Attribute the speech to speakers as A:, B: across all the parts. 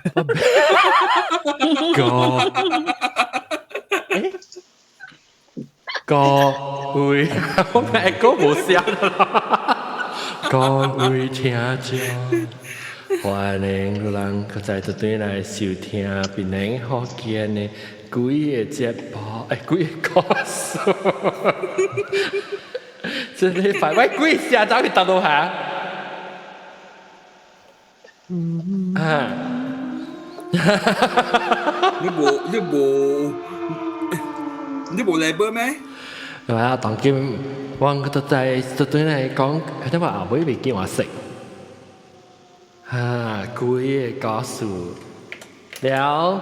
A: 各欸各位，我咪講無聲啦。各位聽眾，歡迎人閣再度轉來收聽檳城福建的幾個節目，欸，幾个故事。這禮拜我鬼聲走去倒落下？嗯啊，
B: 你無 label 咩？
A: 係啊，當今我都在都對來講，佢哋話後尾未見我食。啊，幾个故事了，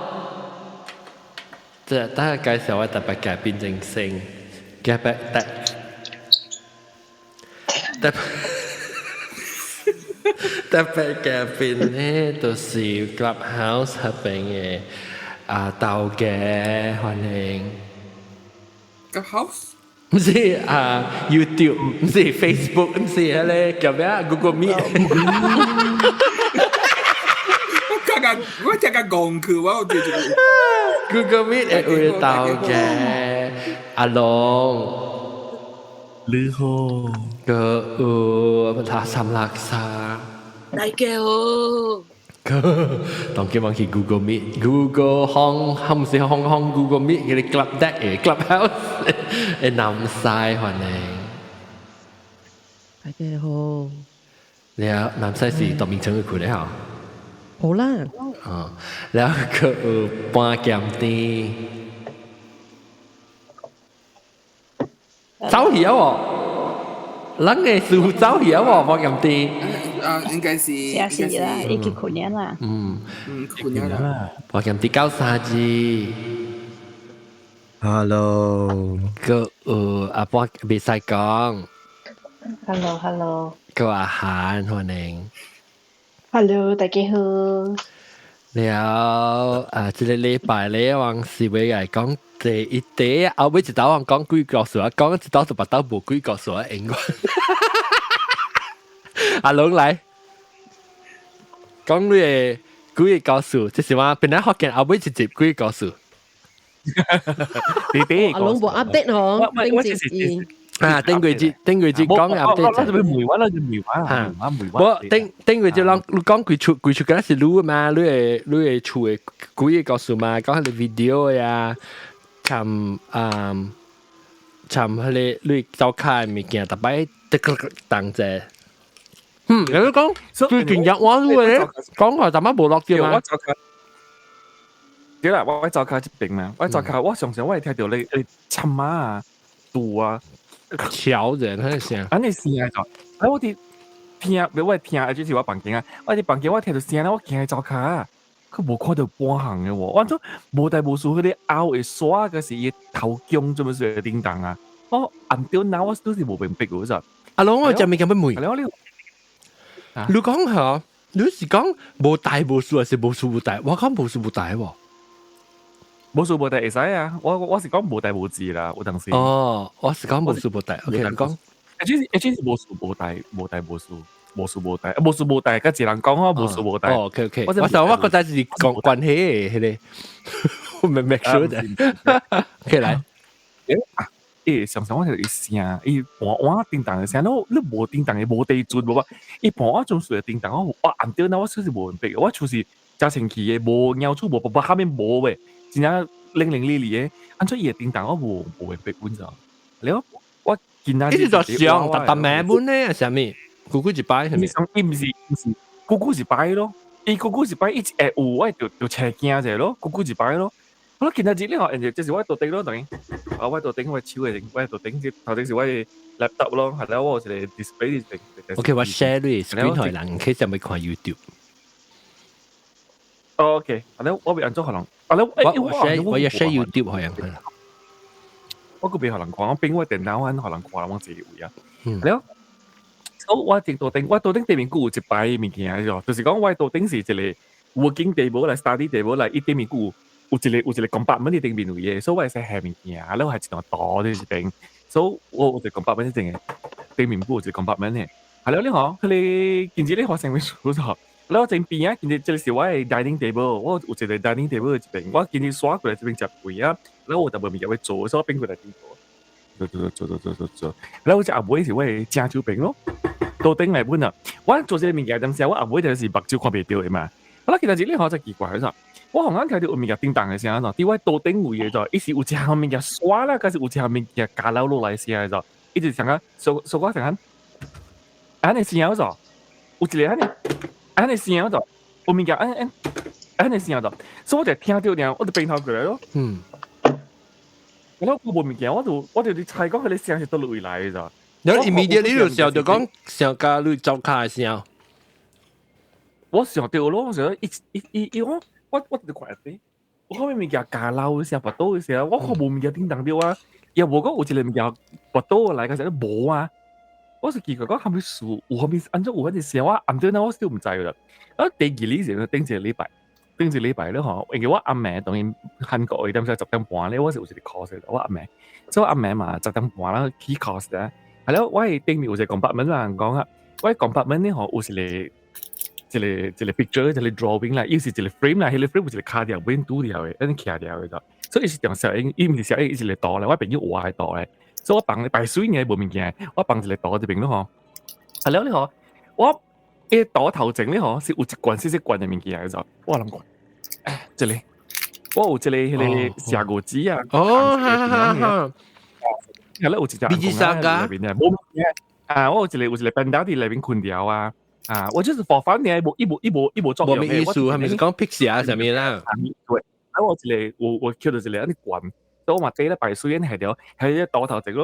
A: 這等下介紹我特別嘉賓正聲，特別特特特別嘉賓呢，就是 Clubhouse 入邊的啊頭家，歡迎。
B: Clubhouse？
A: 毋是啊，YouTube，毋是 Facebook，毋是彼个叫咩啊？Google Meet。
B: 我剛剛我聽個講句，我就就
A: Google Meet 會有頭家阿龍。
C: 你好。
A: 閣有他三垃圾。
D: 大家好。
A: 當今我去 Google Meet，Google 行，毋是行行 Google Meet，彼个 Club Deck 的 Clubhouse 的南西歡迎。
E: 大家好。
A: 了，南西是杜明成去咧吼。
E: 好啦。
A: 哦，了閣有半鹹甜。走去啊喎！人的師傅走去啊喎，半鹹甜。
B: 啊，應該是，
F: 是是啦，伊去睏啦。
A: 嗯，
B: 嗯，睏啦。
A: 半鹹甜九三字。
C: Hello。
A: 閣有阿半袂使講。
F: Hello，Hello。
A: 閣阿韓歡迎。
F: Hello，大家好。
A: 了啊，這个禮拜咧，我是欲來講第一題，後尾一道我講鬼故事啊，講一道就別道無鬼故事啊，應該。阿龍來講你的鬼故事，這是我本來福建後尾一集鬼故事。
C: 弟弟，
E: 阿龍無 update 嗬，
C: 我
E: 頂一
A: 啊，頂過節，頂過節講 update。
C: 我就梅話啦，就梅話啦，梅話。
A: 無頂頂過節人，你講幾出幾出，敢是你嘛？你的厝的鬼個故事嘛？講彼个 video 呀，參啊參彼个你走開的物件，逐擺得個動者。嗯，你講最近日我你講話淡仔無落掉嘛？
C: 對啦，我走卡這邊嘛，我走卡，我常常我會聽著你參啊、杜啊。
A: 敲人，彼个聲。
C: 按呢聲就，哎，我佇聽，袂我聽，就是我房間啊，我佇房間我聽著聲咧，我行去灶跤啊，閣無看著半項的喎，我做無代無事，彼个喉會刷，閣是伊頭姜做物事會叮當啊？我按著腦我都是無明白有咋。
A: 阿龍，我有物件欲問。你講嚇，你是講無大無細，還是無細無大？我講無細無大喎。
C: 無細無大會使啊！我是講無大無細啦，有當時。
A: 哦，我是講無細無大。OK，你講。
C: 而且是無細無大，無大無細，無細無大，無細無大，佮一人講我無細無大。
A: 哦，OK OK。我想我覺得是講關係的，彼个，我沒 make sure 的。OK，來。
C: 欸，常常我聽著伊聲，伊盤碗叮當的聲，你無叮當的無地準無吧？伊盤碗總是叮當，我按著那我確實無明白，我厝是誠清氣的，無貓鼠無白白下面無的。真正零零哩哩的，按怎伊會叮當我無明白阮咋？了，我今仔日
A: 伊是做上逐逐暝本呢，啥物？久久一擺啥物？
C: 伊毋是，久久一擺咯。伊久久一擺，伊會有，我就車驚者咯，久久一擺咯。我今仔日了，這是我桌頂咯，等於啊，我桌頂我手的，我桌頂這頭頂是我的 laptop 咯，係了我有一個 display 佇
A: OK，我 share 你 screen 予人，可以上欲看 YouTube。
C: OK，啊，了我欲按怎予人？啊，了
A: 我我 share 我也 share YouTube 予人看。
C: 我閣袂予人看，我變我電腦按予人看，我自己位啊。了，我頂桌頂，我桌頂對面閣有一擺物件，就是講我桌頂是一個 working table 來 study table 來，伊對面閣有一個 compartment 佇頂面位的，所以我會使下物件，了還一段圖佇這邊，所以我有一個 compartment 佇頂的，頂面閣有一個 compartment 的。係了，你吼，彼个近日咧發生啥物事？然後前邊啊，今日這個是我的 dining table，我有一個 dining table 這邊，我今日刷過來這邊食飯啊，然後我就無物件欲做，所以我變過來頂做，做做做做做做做，然後我只後尾是我的正手邊咯，桌頂來本啊，我做這個物件當時我後尾就是目睭看袂著的嘛，我其實這個好真奇怪，啥？我好像聽到有物件叮當的聲，佇我桌頂位的就，伊是有一項物件刷啦，還是有一項物件加落落來聲的就，一直想啊，說說我想啊，按呢聲就，有一個按呢，按呢聲就，有物件按按按呢聲就，所以我就聽著爾，我就變頭過來咯。我無物件，我就佇猜講彼個聲是佗位來的就。
A: 你 immediately 就想就講上加你走卡的聲。
C: 我想著咯，我想一一一一我。我就看啲，我看物件加老聲，跋倒的聲，我看無物件叮當著啊，也無講有一個物件跋倒來個時陣無啊。我是奇怪講啥物事，有啥物按怎有彼個聲，我暗頓我都毋知啦。啊，第二日是頂一個禮拜，頂一個禮拜咧吼，因為我暗暝當然韓國的點鐘10點半咧，我是有一個 course 我暗暝，所以我暗暝嘛十點半啦起 course 咧，係了，我的頂面有一個 compartment 人講啊，我的 compartment 咧吼有一個。一個一個 picture 一個 drawing 啦，伊是一個 frame 啦，彼個 frame 有一個卡條，免拄掉的，按呢徛掉的就，所以伊是用攝影，伊毋是攝影，伊是一個圖咧，我朋友畫的圖咧，所以我放擺水爾無物件，我放一個圖這邊咯吼，啊了咧吼，我彼個圖頭前咧吼是有一罐細細罐的物件的就，我諗看，哎，這個，我有一個彼個寫五紙啊，
A: 哦，哈哈哈，
C: 係咧有一隻
A: BG Saga
C: 內面的，無物件，啊，我有一個有一個 panda 佇內面睏著啊。啊！我就是 for fun 嘅，無伊無伊無伊無作用
A: 無咩意思，係咪是講 picture 上面啦？
C: 對，啊我一個我叫做一個按呢罐，所以我嘛趴咧排水按下條，係個桌頭一個，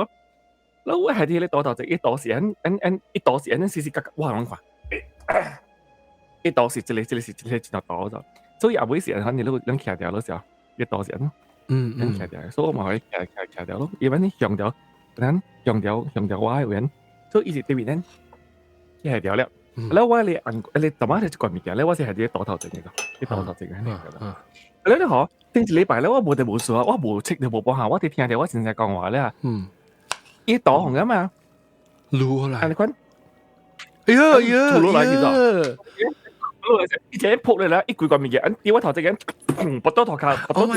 C: 然後我係佇彼個桌頭一桌是按按按一桌是按死死角角，我攏看，一桌是這個這個是這個一條桌就，所以後尾是按你攏攏徛掉咯，時候一桌是按，嗯徛掉，所以我嘛會徛徛徛掉咯，因為你向掉，咱向掉向掉我的位，所以伊是對面咱徛掉了。แล้ว我你按你怎麼你這個物件咧，我是係佇桌頭整嘅個，佇桌頭整嘅那個。了你嗬，頂一禮拜咧，我無得無事啊，我無測就無半下，我佇聽著我先生講話咧。伊桌紅㗎嘛？
A: 擼來。
C: 啊你看，
A: 哎呀哎呀，
C: 落來去咗。落來一隻撲嚟啦，一規個物件，按佇我頭前，砰，跋倒頭殼，跋倒頭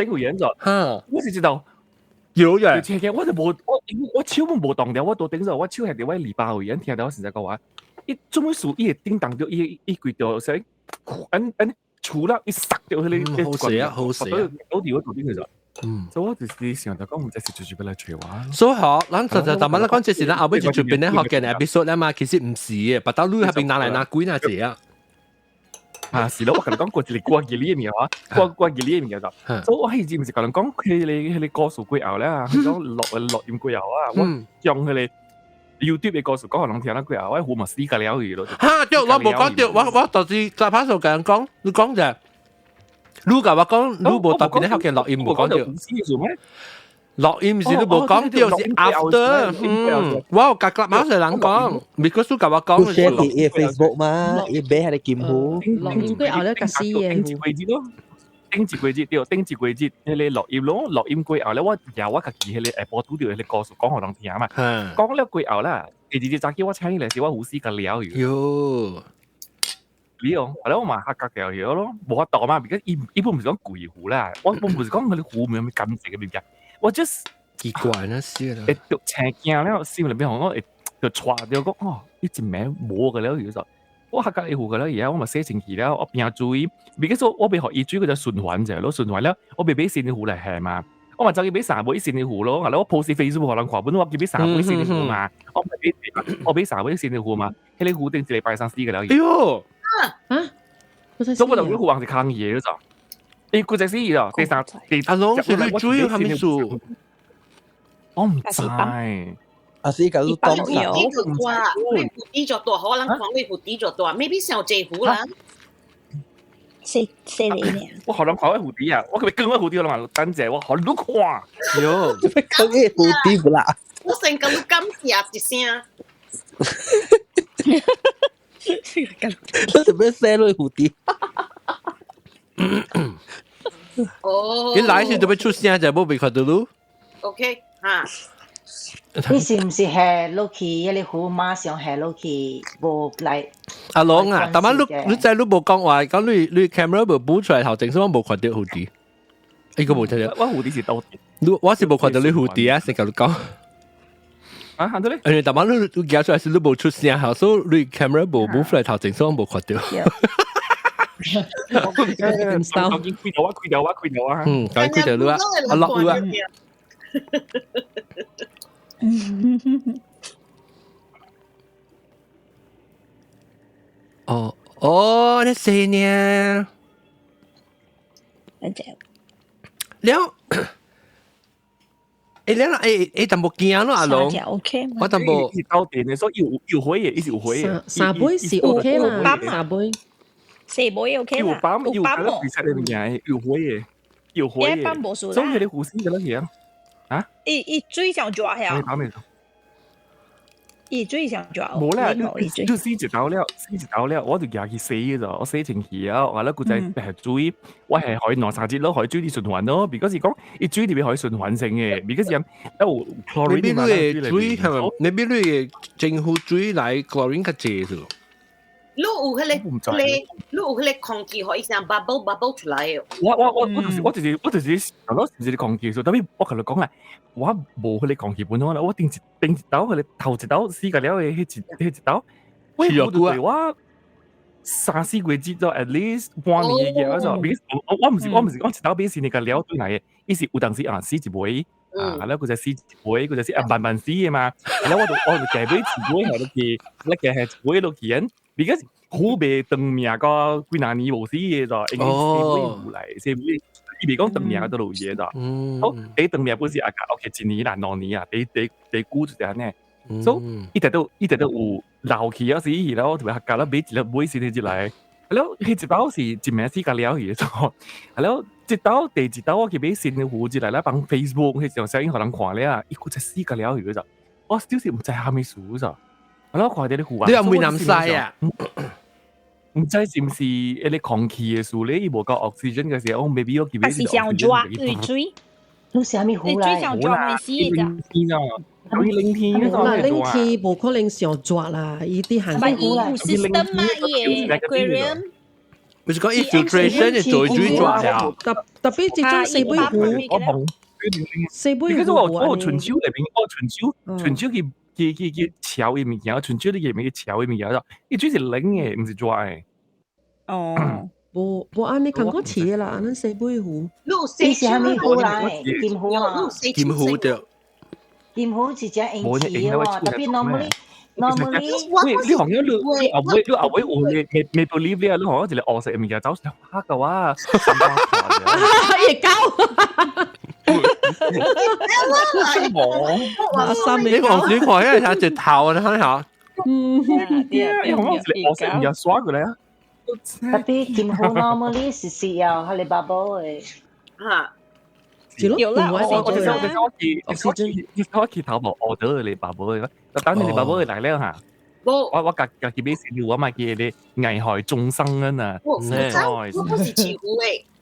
C: 頂個眼咗。我是知道。
A: 有嘅。
C: 我就無我我手無動掉，我桌頂咗，我手係佇我禮拜位，按聽著我先生講話。伊做咩事？伊會叮當著，伊伊規條聲，按按除了伊塞著彼個，
A: 好死啊！好死啊！
C: 倒佇我頭頂去咗。所以我就是想著講，毋知是就是欲來揣我。
A: 所以嗬，咱實實逐擺咱講這是咱後尾就準備咧學嘅 episode 啦嘛，其實毋是嘅，別到你那邊拿來拿鬼那濟啊。
C: 啊，是咯，我共你講過一個歌吉利的物件啊，歌歌吉利的物件就，所以我彼時毋是共人講彼個故事過後咧，彼種錄錄音過後啊，我將彼個 YouTube 的故事講予人聽啦過後，我胡嘛死個了去咯。
A: 哈，對，我無講對，我就是在拍數共人講，你講者，你共我講，你無特別咧學嘅錄音無講對。錄音是你無講對，是 after。我有共 Clubhouse 的人講，because 你共我講。
G: 你 share 佇 Facebook 嘛？伊買彼個金壺。
E: 錄音過後咧，較死嘅。
C: 頂一個月對，頂一個月彼個錄音咯，錄音過後咧，我也我家己彼個下晡拄著彼個故事講予人聽嘛。講了過後啦，第二日早起我醒起來時，我胡死個了去。
A: 喲，
C: 你哦，後來我嘛嚇甲掉去咯，無法度嘛，because 伊伊本毋是講鬼糊啦，我本毋是講彼個糊無啥物乾淨的物件，我 just
A: 奇怪那些啦。
C: 會著青驚了，心內面吼我會就掣著講哦，伊一暝無個了去就。我嚇甲伊糊個了，而家我嘛洗清氣了，我平水，because 我欲予伊水閣再循環者，咯循環了，我欲買新的壺來下嘛。我嘛走去買三尾新的壺咯，後來我 post Facebook 予人看，本我去買三尾新的壺嘛，我買我買三尾新的壺嘛，彼個壺頂一禮拜三死個了。
A: 哎喲，
E: 啊，
C: 所以我就壺黃是空去的就，伊規隻死咯，第三第
A: 阿攏是你水啥物事？
C: 我毋知。
G: 啊是伊共你擋
D: 你就大，你壺底就大，可能看你壺底就大，maybe 傷濟壺啦。
F: 細細個爾。
C: 我予人看我壺底啊，我閣欲講我壺底，我話等者我予你看。
A: 喲，
G: 講伊壺底無啦？
D: 我先共你感謝一聲。
G: 你做咩寫落壺底？
D: 哦。
A: 你來時就欲出聲就無被看到你。
D: OK，哈。
H: 你是毋是下落去？彼個壺馬上下落去，無來。
A: 阿龍啊，但係你你在你無講話，講你 camera 無補出來頭前，所以我無看到蝴蝶。呢個無睇到。
C: 我蝴蝶是倒
A: 你我是無看到你蝴蝶啊，先共你講。
C: 啊，行到咧。
A: 因為但係你夾出來是你無出聲，嚇，所以你 camera 無補出來頭前，所以我無看到。
C: 我已經開到啊，開到啊，開到啊。
A: 嗯，趕緊開到啊，阿落啊。哦哦，你四年。了，欸，了，欸欸，淡薄驚咯，阿龍。我淡薄。
C: 到電的，所以有火的，伊是有火的。
E: 三杯是 OK 啦，三杯。
F: 四杯 OK 啦。
C: 有包有包比賽的物件，有火的，有火的。所以你呼吸個那樣啊？
F: 伊水上熱呀。伊水上熱。
C: 無啦，你洗一道了，洗一道了，我就舉去洗咗，我洗清氣啊，完了佢再係水，我係可以兩三日咯，可以水啲循環咯。如果是講，伊水入邊可以循環性嘅，如果是咁，有 chlorine
A: 嘛。你邊你水係咪？你邊你嘅政府水來 chlorine 較濟是？
D: 你有彼個，你有彼個空氣，予伊聲 bubble bubble 出來的。
C: 我就是我是一個空氣，所以特別我同你講啦，我無彼個空氣本好啦，我頂一道，彼個頭一道死個了的，彼一道，我對我三四個月咗 at least 半年嘅嘢，我毋是講一道買新個了對來的，伊是有當時啊死一枚。啊，แล้ว佢就死一枚，佢就死啊慢慢死嘅嘛。然後我就加買一枚落去，你加係一枚落去，because 好袂長命個幾若年無死嘅就，應該四尾有來，四尾伊袂講長命都有嘢就。好，第長命本是啊，OK 一年啦，2年啊，第第第久就是按呢。所以伊直都有老去啊死，然後特別加了買一粒買新的入來，然後彼一包是一暝死甲了去，然後一道第二道我去買新的壺入來咧，放 Facebook 彼種小影予人看了，伊閣再死甲了去就，我就是毋知蝦米事就。我看著你壺啊！
A: 你有梅南西啊？
C: 毋知是毋是彼個空氣的事咧？伊無夠 oxygen 嘅時候，我 maybe 我記
F: 得。是上熱水，
H: 你是啥物壺來？
F: 水上熱會死的。
C: 冷天
E: 啦，冷天無可能上熱啦，伊啲行。
F: 但伊有 system 嘛，伊 aquarium。
A: 不是講 infiltration 係做水熱啊？
E: 特別這種細杯壺，細杯壺。
C: 我純手內面，我純手純手去。去敲伊物件，純手你入面去敲伊物件，伊水是冷的，毋是熱的。
F: 哦，
E: 無按呢共款似的啦，咱西尾湖。
H: 你是啥物湖來？金湖啊？
A: 金湖對。
H: 金湖是只用池的喎，特別 normally normally。
C: 喂，你行咗你後尾你後尾有未 believe 你啊？你行咗一個烏色的物件走上黑嘅話，
E: 會狗。
A: 你黃水看，因為他隻頭啊，睇下。
E: 嗯，
C: 你行咗一個烏色物件刷過來啊。
H: 特別金湖 normally 是需要彼個 bubble 的。
D: 嚇。
E: 有啦，
C: 我去淘寶 order 你 bubble 的，等你 bubble 來了嚇。我家己買新我嘛記得危害眾生啊呐。
D: 我不是飼魚的，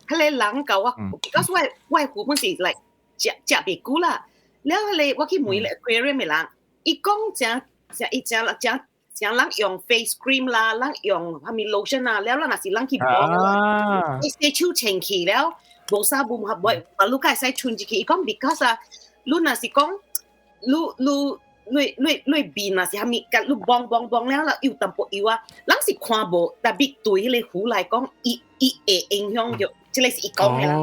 D: 彼個人共我，because 我的魚本是來食食袂久啦。了彼個我去問 aquarium 的人，伊講誠誠伊誠誠誠人用 face cream 啦，人用啥物 lotion 啊，了咱若是人去摸，伊洗手清氣了，無啥無無，你敢會使伸入去？伊講 because 啊，你若是講你面若是啥物，共你摸摸摸了啦，有淡薄油啊，人是看無，特別對彼個魚來講，伊會影響著，這個是伊講的啦。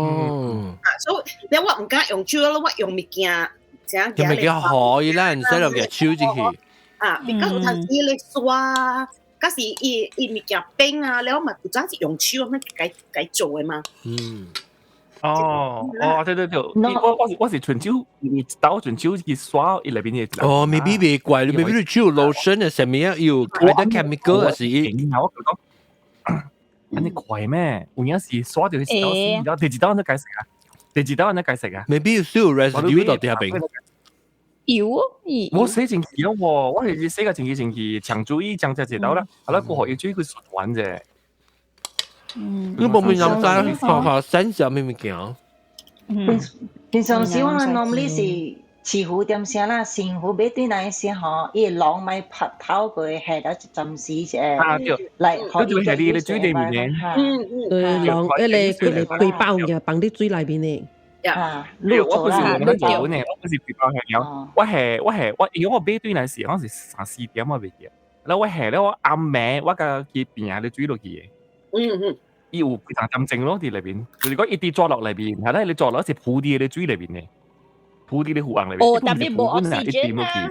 D: 啊，所以了我毋敢用手咯，我用物件，怎樣？
A: 用物件可以啦，毋使用隻手進去。
D: 啊，比較有陣時咧刷，嗰時伊物件冰啊，了嘛有陣時用手咁樣該做的嘛。
A: 嗯。
C: 哦哦，對對對，我是純手，有刀純手去刷伊內邊的。
A: 哦，maybe 袂怪，maybe 你手 lotion 的啥物啊，有別的 chemical 還是伊？
C: 我講，按呢怪咩？有影是刷著去一刀死，然後第二刀按怎解釋啊？第二刀按怎解釋啊
A: ？maybe 有少 residue 到底下邊。
F: 有，
C: 我洗進去咯喎，我係洗個進去進去，長注意長只一刀啦，後來過後伊水去循環啫。
A: 你無面人知，看看選啥物物件。
H: 平常時我 normally 是飼魚點聲啦，新魚買對來時吼，伊籠咪拍透過下了一陣時啫。
C: 啊對，
H: 來，
C: 佢就係你水裡面嘅。
E: 對，籠一個規個規包嘅，放佇水內面的。
H: 啊，
C: 我不是我們做呢，我不是規包係了，我係我，因為我買對來時，我是三四點我未記，然後我係咧我暗暝我甲佢邊啊，你水落去嘅。伊有幾層針症咯，佇內邊，就是講一滴抓落內邊，係咧你抓落是浮佇咧水內邊嘅，浮佇咧湖岸內邊。
F: 哦，特別無 oxygen 啊。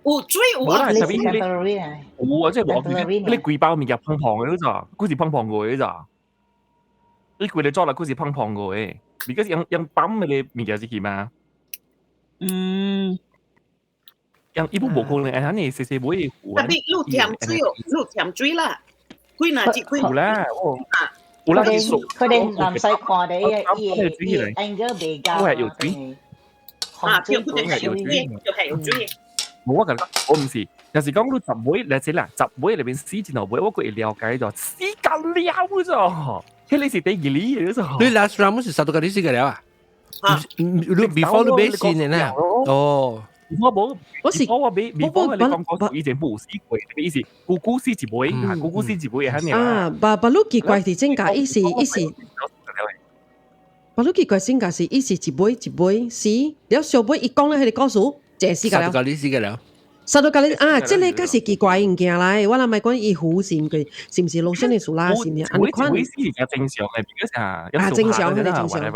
D: 有水有
C: 無啦，
D: 啊，
C: 特別你有啊，即係無 oxygen，你規包物件胖胖嘅嗰咋，佢是胖胖過嘅咋。你規個抓落佢是胖胖過嘅，你嗰是用用泵嘅物件入去嘛？用一步無可能，哎，你細細尾
D: 特別你甜水哦，你甜水啦。幾若只幾
C: 有啦，有啦，
H: 佢哋唔使看的，伊伊伊 angle 袂夠。
C: 我係有水，
D: 啊，對，佢哋係有水，就係有水。
C: 冇我感覺，我唔是，就是講你十尾嚟這啦，十尾裏邊死一兩尾，我個會了解咗，死緊了咗，迄個是第二哩嘅咗。
A: 你 last round 是殺到個你死個了啊？你 before 你買先嘅呢？哦。
C: 我無，我是我買，我你講講以前冇死過，意思姑姑死一尾，姑姑死一尾係咩
E: 啊？把把你奇怪是真假？意思意思，把你奇怪真假是意思一尾一尾死，了小尾伊講咧，彼個故事，這死個了。
A: 殺到你死個了。
E: 殺到你啊！這個才是奇怪物件來。我若莫講伊魚是毋是，是毋是老生的事啦？是毋是？按呢款。
C: 尾死是較正常的，比較啊，
E: 正常，彼個正常。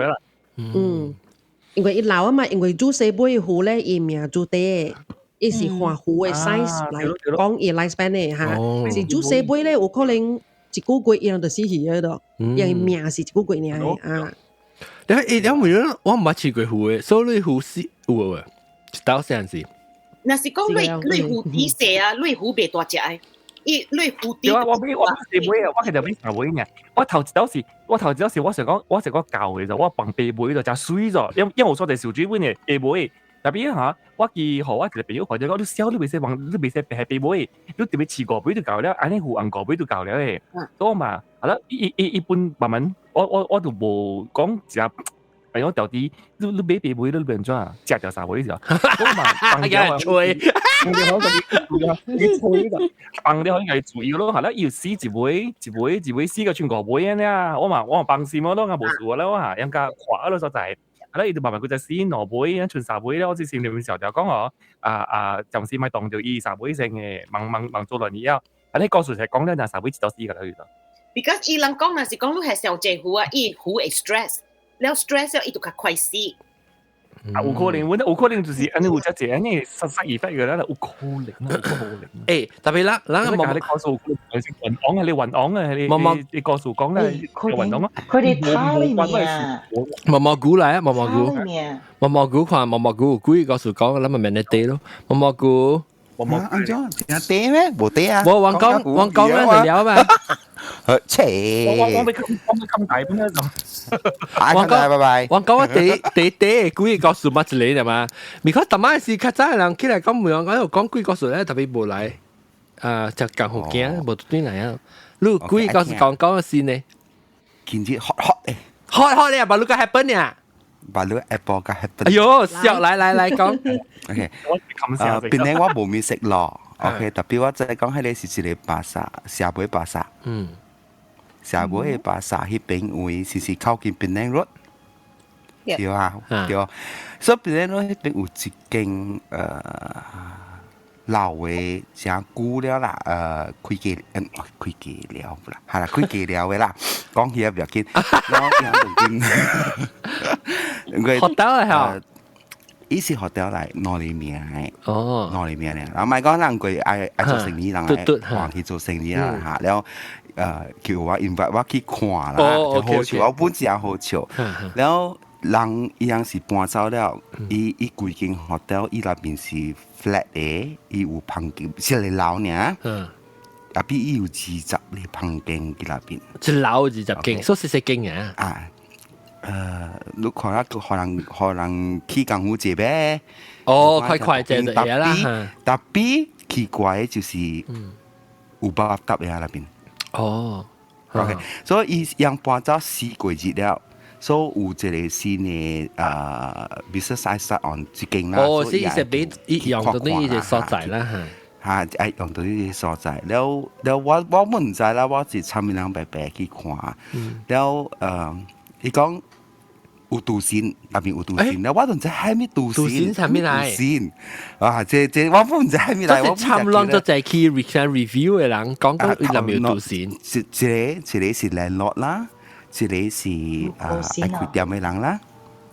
E: 嗯。因為伊老啊嘛，因為煮細尾魚咧，伊命煮短，伊是看魚的 size 來講伊 lifespan 的哈。是煮細尾咧，有可能一個月伊人就死去了咯，因為命是一個月爾啊。
A: 你你唔樣，我毋捌試過魚的，所以魚死有無？一道啥子？
D: 若是講你你魚底細啊，你魚袂大隻的。伊你魚底。
C: 對啊，我買我買尾啊，我其實買三尾爾。我頭一道是，我頭一道是，我想講，我想講舊的就，我放白尾就誠媠咗，因為我說佇小水本的白尾，特別嚇，我記予我一個朋友看著講，你痟你袂使放，你袂使白白尾，你特別飼五尾就夠了，按呢魚紅五尾就夠了的。所以嘛，係啦，伊伊伊般慢慢，我就無講食。哎呦，到底你買白尾你變怎啊？食掉三尾就，我嘛放掉
A: 吹，
C: 放掉好個，你吹啦，放掉應該注意咯，係啦，要死一尾一尾一尾死個剩五尾安尼啊，我嘛放心咯，我無事啦，我嚇應該看咯所在，係啦，伊就慢慢佢就死兩尾，剩三尾了，我之前裡面小條講哦，啊啊，暫時莫當著伊三尾先嘅，慢慢慢做落以後，啊你告訴才講了，若三尾一道死個啦，佢就。
D: Because 伊人講若是講你係小濟魚啊，伊魚會 stress。了 stress 了，伊就較快死。
C: 啊，有可能，阮有可能就是按呢有遮濟按呢實實 effect 嘅啦，有可能，有可能。
A: 欸，特別啦，咱
C: 個你告訴你雲昂啊，你雲昂啊，你你告訴講咧，雲昂啊，
H: 佢哋貪你命。
A: 毛毛菇來啊，毛毛菇，毛毛菇看毛毛菇，鬼告訴講，咱咪免得地咯，毛毛菇。
I: 安怎？有地咩？無地啊！
A: 無，我講我講咱就了嘛。
I: 切！
C: 我欲冚大本啊就。
I: 我講拜拜。
A: 我講我第第第幾個故事乜一個嘛？咪講逐擺是較早的人起來講，每人講講幾個故事咧，特別無來，啊，就講福建無對來啊。你幾個故事講講先呢？
I: 今日 hot hot 誒
A: ，hot hot 咧，把你個 happen 呀？
I: 把你 Apple 個 happen。
A: 哎喲，笑來來來講。
I: OK，檳城我無物食咯。OK，特別我再講，彼個是一個巴剎，社尾巴剎。社尾的巴剎彼邊位是靠近檳城 road。對啊，對。所以檳城 road 彼邊有一間老的誠久了啦，開家了啦，係啦，開家了的啦，講起來不要緊，然後伊
A: 學到啊嚇。
I: 伊是學掉來攞你命的，
A: 哦，
I: 攞你命的。然後莫講人過愛愛做生意，人愛還去做生意啦嚇。了，叫我 invite 我去看啦，好笑，我本誠好笑。了，人伊樣是搬走了，伊規間 hotel 伊內面是 flat 的，伊有房間，是一個樓爾。特別伊有20個房間佇內邊。
A: 一樓20間，所以細細間啊。
I: 啊。你看啊，予人起工夫坐唄。
A: 哦，快快坐就嘢啦。
I: 特別奇怪的就是有 bathtub 佇內邊。
A: 哦
I: ，OK，所以伊樣搬走四個月了，所以有一個新的啊 business 愛 start on 這間啦。
A: 哦，是伊是俾用到呢個所在啦嚇。
I: 嚇，愛用到呢個所在，了了我毋知啦，我是參人白白去看，了伊講有賭神，內面有賭神，了我都毋知蝦米賭神，
A: 賭神啥物來？
I: 賭神啊，這我毋知蝦米來，我
A: 參攏做在去 review 的人講講內面有賭神，
I: 一個是 landlord 啦，一個是啊愛開店的人啦。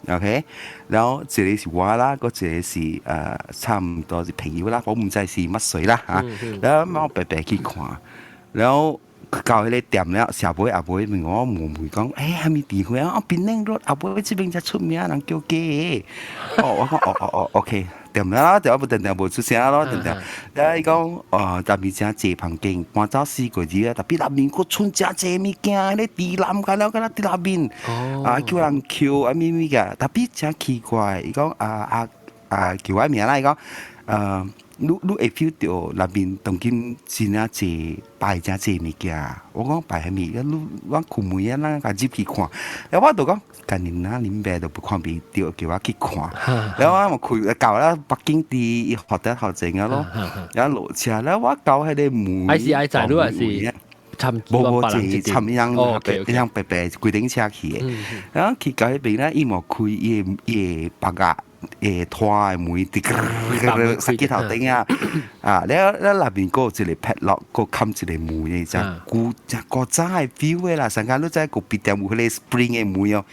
I: OK，然後一個是我啦，閣一個是差唔多是朋友啦，我毋知是乜水啦嚇。然後我白白去看，然後到彼個店了，下尾後尾問我問問講，欸，啥物地方啊？檳城路後尾這邊才出名，人叫假的。哦，我講哦哦哦，OK，店了，就無定定無出聲咯，定定。了伊講，哦，內面誠濟房間，搬走4個月啊，特別內面閣剩誠濟物件，咧地南甲了，敢若佇內面。啊，叫人抾啊，物物件，特別誠奇怪，伊講啊啊啊，叫我名啦，伊講，你會 feel 到內面當今真正濟擺誠濟物件。我講擺啥物？你我開門啊，咱共入去看。了我就講，幹你哪恁爸都不看袂著，叫我去看。了我嘛開到了北京佇學得頭前啊咯，然後落車了我到彼個門，
A: 還是愛在你還是？
I: 無無是參一樣一樣白白規頂車去的。然後去到彼邊咧，伊嘛開伊個別個。會拖的門，滴塞去頭頂啊！啊，了了內面閣有一個 padlock，閣冚一個門的，誠古誠古早的 feel 的啦。上間你知咖啡店有彼個 spring 的門哦，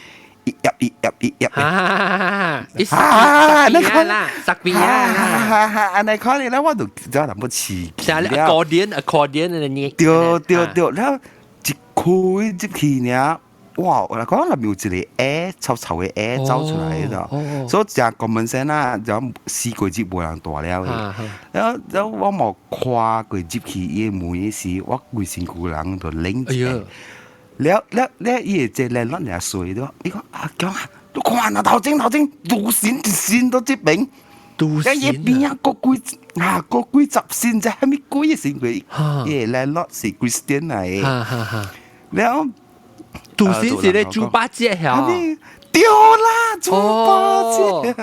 I: 一壓一壓一壓。
A: 啊，你看啦，十邊啊，
I: 按呢看咧，我就知淡薄刺激。
A: 像 accordion accordion 的呢。
I: 對對對，了一開入去爾。哇！我來講內面有一個 air 臭臭的 air 走出來的，所以誠 common sense 啦，就4個月無人蹛了的。然後然後我無看過入去伊的門時，我規身軀人就冷一下。了了了，伊會這來咱爾水對你講阿強啊，你看啊頭前頭前，賭神一神都這邊，
A: 賭神。
I: 伊邊啊個幾啊個幾十神，這蝦米鬼的神鬼？伊個 landlord 是 Christian 來的。了。
A: 賭神是咧豬八戒嚇，
I: 對啦，豬八戒。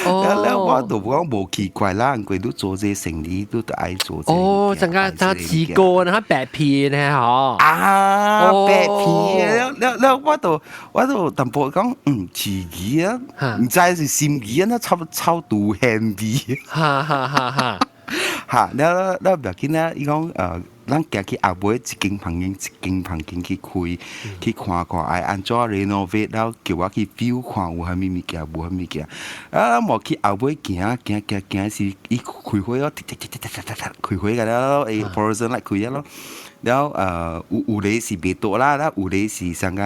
I: 了了，我就講無奇怪啦，因為你做這生意，你都愛做這。
A: 哦，陣間陣試過，那白皮呢？嗬。
I: 啊，白皮了了了，我就淡薄講，刺激啊，毋知是心機啊，那臭臭毒香味。
A: 哈哈哈哈。
I: 哈，了了不要緊啦，伊講咱行去後尾一間房間一間房間去開，去看看愛按怎 renovate，了叫我去 view 看有啥物物件，無啥物件。啊，無去後尾行行行行時，伊開火咯，滴滴滴滴滴滴開火個了，會 fluorescent light 開了咯。了有個是袂倒啦，了有個是啥個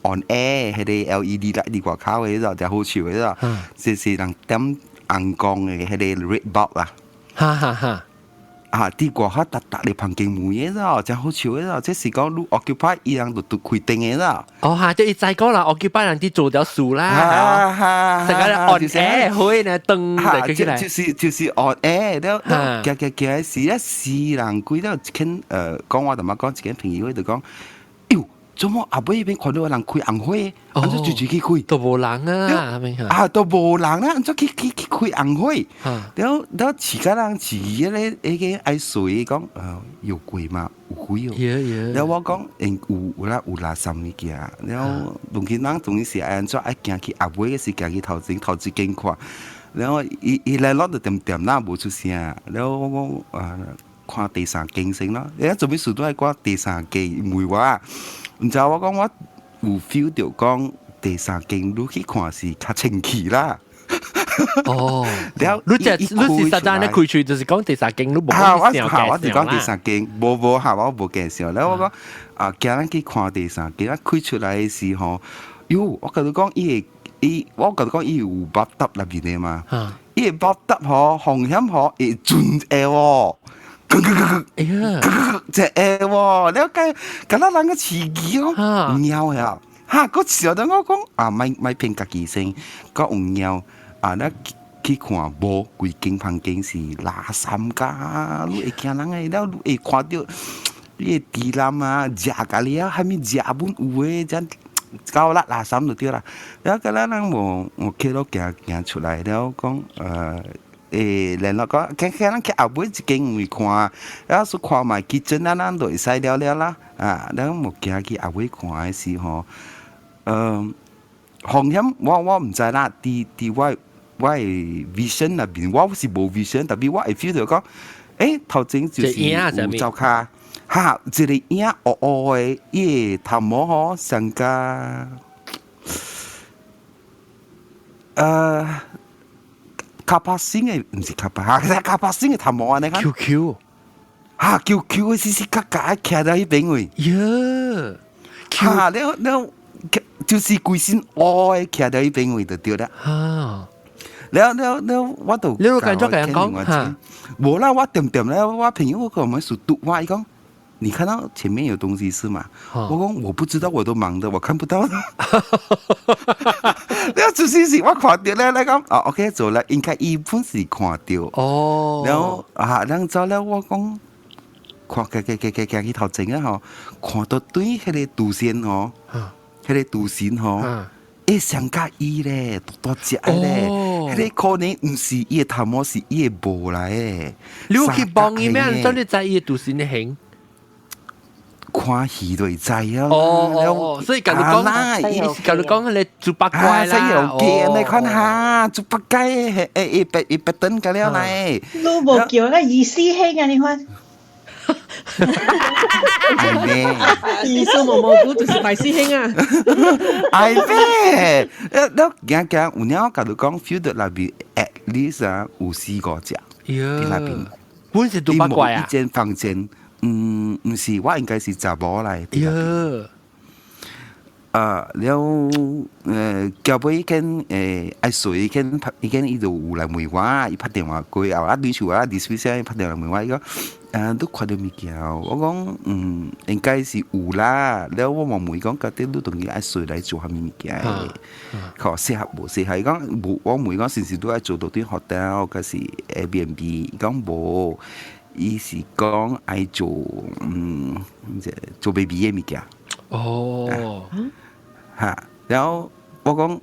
I: on air，彼個 LED light 佇外口的，就誠好笑的，就是人點紅光的彼個 red bulb 啦。
A: 哈哈哈！
I: 啊！佇外口逐逐個房間門的咯，誠好笑的咯。這是講你 occupy 伊人就都開燈的啦。
A: 哦哈，即伊知講啦，occupy 人佇做條數啦，成個 on air 火呢燈就起來。
I: 就是 on air 了，行行行時一四人幾了，一間講我同媽講一間朋友就講，喲，做麼後尾彼邊看到有人開紅火，按怎隨隨去開？
A: 都無人啊！
I: 啊，都無人啦，按怎去去去開紅火？了了，飼個人飼咧，彼個愛隨講，有鬼嗎？有鬼哦！了我講，有有啦，有垃圾物件。了，當今人當時愛按怎愛行去後尾是行去頭前頭一間看。了伊伊來落就點點啦，無出聲。了我講啊，看第三間先咯。伊做咩事都愛看第三間，問我，毋知我講我有 feel 到講第三間你去看是較清氣啦。
A: 哦，了，你這你是實在咧開喙，就是講第三間你無
I: 講我就講第三間，無無嚇，我無介紹。了我講啊，今日去看第三間，啊開出來的時候，喲，我共你講，伊會伊，我共你講，伊有 bathtub 內面的嘛，伊個 bathtub 吼，風險吼會準會喎。
A: 哎呀，
I: 這會喎，了解，敢若人個刺激哦，貓呀，哈，閣笑到我講啊，莫莫騙家己先，閣有貓啊，咱去看無，規間房間是垃圾甲，你會驚人的，了你會看著你的豬腩啊，食甲了，啥物食本有的，這夠啦，垃圾就對啦。了個咱人無我企落行行出來了，講聯絡講，看看咱去後尾一間位看，了說看覓 kitchen 啊，咱就會使了了啦。啊，了無行去後尾看的時候，風險我毋知啦，佇我的 vision 內面，我是無 vision，但係我會 feel 到講，頭前就是有灶跤，哈，一個影烏烏的，伊的頭毛吼上加，卡巴星的，毋是卡巴，哈，卡巴星的頭毛按呢款。
A: QQ，
I: 哈，QQ 的死死格格徛佇彼邊位。
A: 喲，
I: 哈，了了，就是規身烏的徛佇彼邊位就對啦。
A: 哈，
I: 了了了，我就
A: 你有感覺共人講哈？
I: 無啦，我點點咧，我朋友我講我們是拄我伊講，你看到前面有東西是嗎？我講我不知道，我都盲的，我看不到。了就是是我看到咧，你講哦，OK 做啦，應該伊本是看到。
A: 哦。
I: 然後啊，然後了我講，看，行行行行行去頭前啊吼，看到對彼个圖線吼，彼个圖線吼。上佮伊咧，大大隻咧，彼个可能毋是伊的頭毛，是伊的毛來的。
A: 你有去幫伊咩？怎你知伊的圖線的形？
I: 看戲就會知啊。
A: 哦哦，所以共你講，伊是共你講彼个豬八怪啦。
I: 西遊記你看下，豬八戒伊白燈個了來。
H: 你無叫那二師兄啊？你看。
I: 係咩？
E: 二叔毛毛菇就是大師兄啊！
I: 係咩？你行行有影我共你講，feel 到內邊 at least 啊有四五隻。佇內邊。
A: 本是豬八怪啊！
I: 一間房間，嗯，毋是，我應該是查某來。
A: 喲。
I: 啊，了，交尾見愛水見拍，伊見伊就有來問我，伊拍電話過後，啊，對手啊，dismiss 伊拍電話問我，伊講，你看著物件？我講，嗯，應該是有啦。了我嘛問伊講，到底你當今愛隨來做啥物物件？靠適合無適合？伊講無，我問伊講，是毋是你愛做到佇 hotel，抑是 Airbnb？伊講無，伊是講愛做，做 baby 的物件。
A: 哦。
I: 哈，然後我講，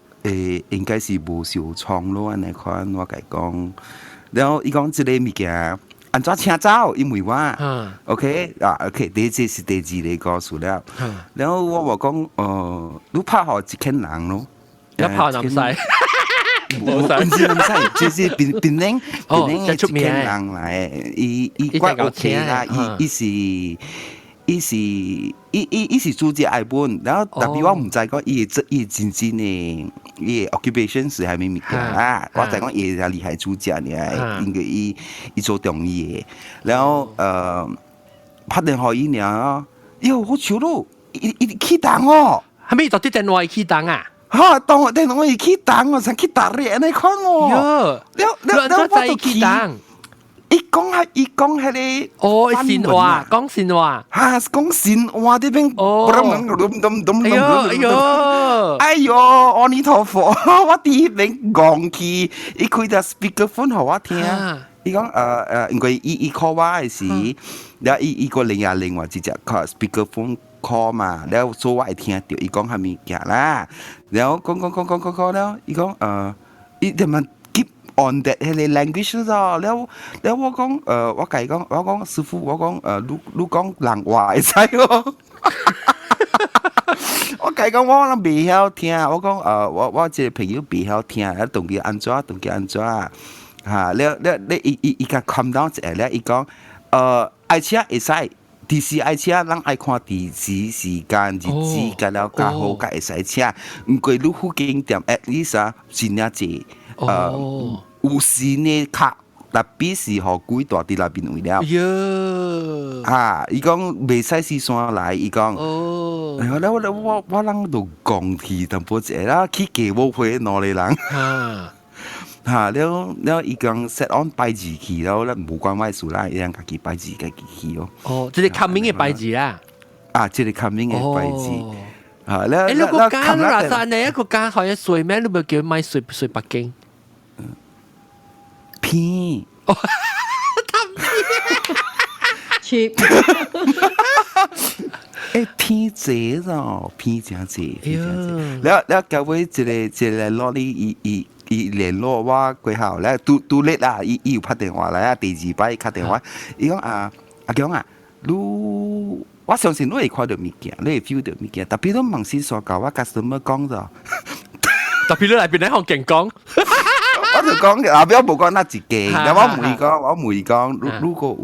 I: 應該是無受創咯，按呢款我共伊講。然後伊講這个物件按怎請走？伊問我，OK 啊，OK，第這是第二个故事了。然後我話講，你拍予一間人咯，
A: 一拍南西，
I: 無是南西，就是檳檳榔檳榔的一間人來，伊怪 OK 啦，伊伊是。伊是伊伊伊是主隻愛本，然後但係我毋知講伊的伊真正的伊的 occupation 是啥物物件啊？我知講伊係厲害主隻爾，因為伊伊做中醫的，然後拍電話伊爾，喲好笑咯，伊伊起動哦，
A: 係咪到底電話起動啊？
I: 哈，當電話伊起動哦，像去打獵按呢款哦，
A: 喲，了了了我就起動。
I: 伊講係伊講彼个
A: 哦，神話講神話，
I: 哈，講神話這邊哦，
A: 哎喲哎喲，
I: 哎喲，阿彌陀佛，我佇彼邊戇去，伊開隻 speakerphone 予我聽，伊講因為伊伊 call 我的時，了伊伊個另外另外一隻 call speakerphone call 嘛，了所以我會聽著伊講啥物件啦，了講講講講講講了，伊講伊點樣？on that 彼个 language 咯，了了我講，我共伊講，我講師傅，我講，你你講人話會使哦。我共伊講，我攏袂曉聽，我講，我我這个朋友袂曉聽，啊，當佢按怎，當佢按怎，哈，了了你伊伊伊共 calm down 一下了，伊講，愛車會使，佇時愛請，咱愛看佇時時間日子，佮了較好，較會使請。毋過你附近店 at least 啊，真正濟，有時呢較特別是予鬼蹛佇內面位了。
A: 喲，
I: 啊，伊講袂使四山來，伊講。
A: 哦。
I: 我我我我人就戇去淡薄仔啦，去街舞會兩个人。
A: 啊。
I: 哈，了了，伊講 set on 拜字去，了咱無關我事啦，伊人家己拜字，家己去哦。
A: 哦，這个 coming 的拜字啊。
I: 啊，這个 coming 的拜字。啊，了
A: 欸，你個家你話晒你一個家可以睡咩？你咪叫買睡睡北京。
I: 偏。
A: 哦，cheap。
I: 欸，偏濟咯，偏誠濟，偏誠濟。了了，到尾一個一個攞你伊伊伊聯絡我過後咧，拄拄咧啦，伊伊有拍電話來啊，第二擺敲電話，伊講啊，阿強啊，你我相信你會看到物件，你會 feel 到物件，特別你問先所教我 customer 講咗，
A: 特別你來邊咧行勁講，
I: 我就講，後尾我無講那一間，然後我問伊講，我問伊講，如果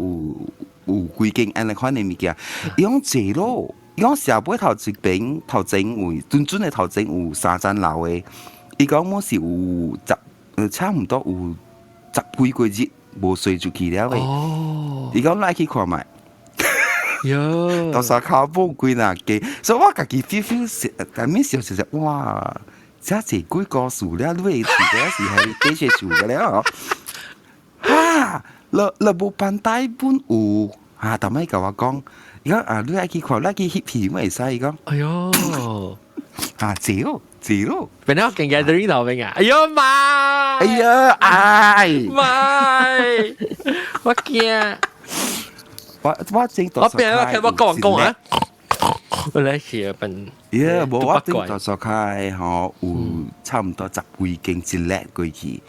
I: 有幾間按呢款的物件，伊講濟咯，伊講社尾頭一邊頭前有，準準的頭前有三層樓的，伊講我是有十，差唔多有十幾個日無睡出去了的。伊講來去看覓。
A: 喲，
I: 到時靠步幾若間，所以我家己 feel feel 是，但面想就是哇，這濟幾個數了，你會自己是係幾隻數嘅了。哈，你你無辦台本有，啊，逐擺共我講，伊講啊，你愛去看，你愛去翕戲，我會使，伊講。
A: 哎喲，
I: 啊，濟咯，濟咯。
A: 本來我勁 gathering 頭邊啊，哎喲媽，
I: 哎呀，哎，
A: 媽，我驚。
I: 我我正
A: 我邊我聽我講講啊，我來寫本。
I: 耶，無我頂大所開吼，有差唔多十幾間一列過去，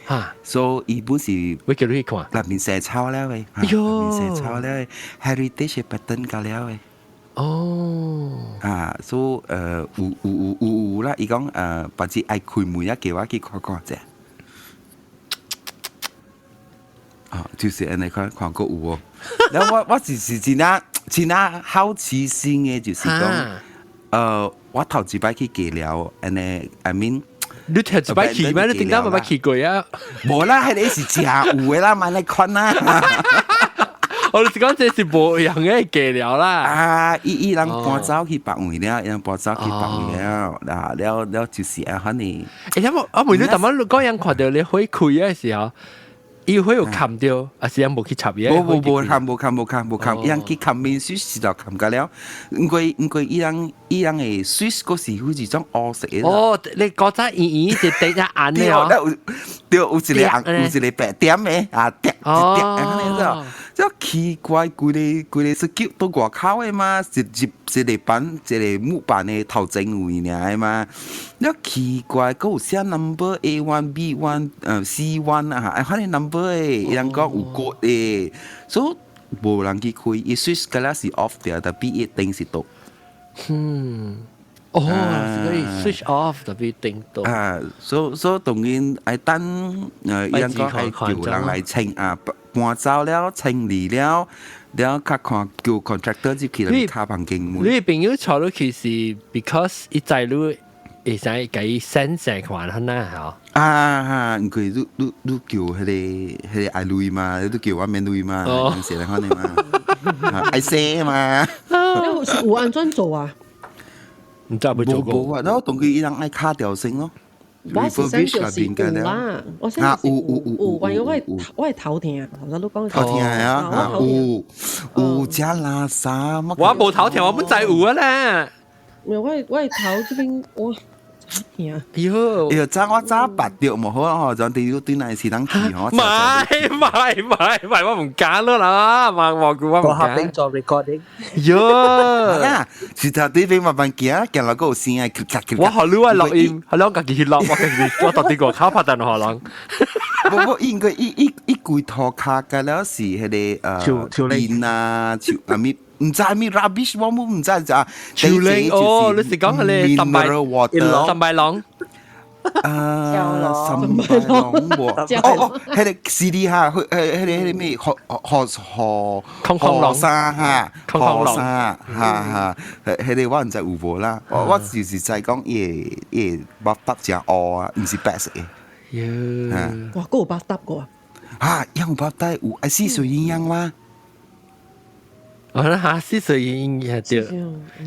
I: 所以伊本是
A: 我叫你去看，
I: 內面寫抄了的，
A: 哎喲，
I: 內面寫抄了的，heritage pattern 甲了的。
A: 哦，
I: 啊，所以有有有有有啦，伊講別子愛開門啊，叫我去看看者。啊，就是按呢款看過有無？然後我我是是真啊真啊好奇心的，就是講，我頭一擺去過了，按呢，I mean，
A: 你頭一擺去咩？你頂當冇去過啊？
I: 無啦，彼個是真有的啦，莫來款啦。
A: 我就是講這是無用的過了啦。
I: 啊，伊伊人搬走去別位了，伊人搬走去別位了，啊了了就是按款呢。
A: 欸，我我問你，當我嗰樣看到你火開的時候，伊火有冚掉，還是人無去插伊？
I: 無無無冚無冚無冚無冚，伊人去冚面水是就冚甲了。毋過毋過，伊人伊人的水閣是好似種烏色的。
A: 哦，你古早圓圓一滴一紅的哦。
I: 對，有一個紅，有一個白點的，啊，點一點按呢種。這奇怪，規个規个是叫到外口的嘛？一一一個板，一個木板的頭前位爾的嘛？了奇怪，閣有寫 number A1、B1、C1 啊，反正 number 的，伊人講有骨的，所以無人去開，伊 switch 敢若是 off 掉，但比伊燈是倒。
A: 嗯，哦，所以 switch off 特別燈倒。
I: 啊，所所以當然愛等，伊人講愛叫人來清啊。搬走了，清理了，了較看叫 contractor 入去來卡房間門。
A: 你朋友坐落去是 because 伊知你會使共伊 send 成看很呐吼。
I: 啊哈，因為你你你叫彼個彼個愛鐳嘛，你叫我免鐳嘛，是來看的嘛，愛生嘛。
E: 你是有按怎做啊？
A: 毋知有做過。
I: 無啊，然後當佢伊人愛卡掉先咯。
E: 我是先就是有啦，我先就是有有，還有我我會頭痛，頭先都講
I: 頭痛啊，有有食垃圾，
A: 我無頭痛，我本知有啊啦。
E: 沒有，我我頭這邊我疼。
A: 哎喲，
I: 哎喲，早我早拔掉無好吼，就對對那是人去吼。
A: 唔係唔係唔係唔係，我唔敢咯啦，我我我唔敢。
G: 做 recording。
A: 喲，
I: 是頭對邊慢慢行，行落閣有聲啊，
A: 我學你我錄音，學你家己去錄，我家己我到底外口拍電話人。
I: 無無，應該伊伊伊規塗跤甲了是彼個樹啊樹啊物。毋知物 rubbish，我毋知咋。
A: 樹靈哦，你是講彼個三三白龍？
I: 啊，三白龍無？哦哦，彼個是哩哈，彼彼個彼個咩？河河河
A: 河
I: 沙哈，河沙哈哈，彼個我毋知有無啦。我我就是知講伊個伊個白搭誠烏啊，毋是白色的。
E: 喲，哇，閣有白搭過啊？
I: 啊，有白搭有愛四水鴛鴦嗎？
A: 哦，那哈四水鴛鴦對，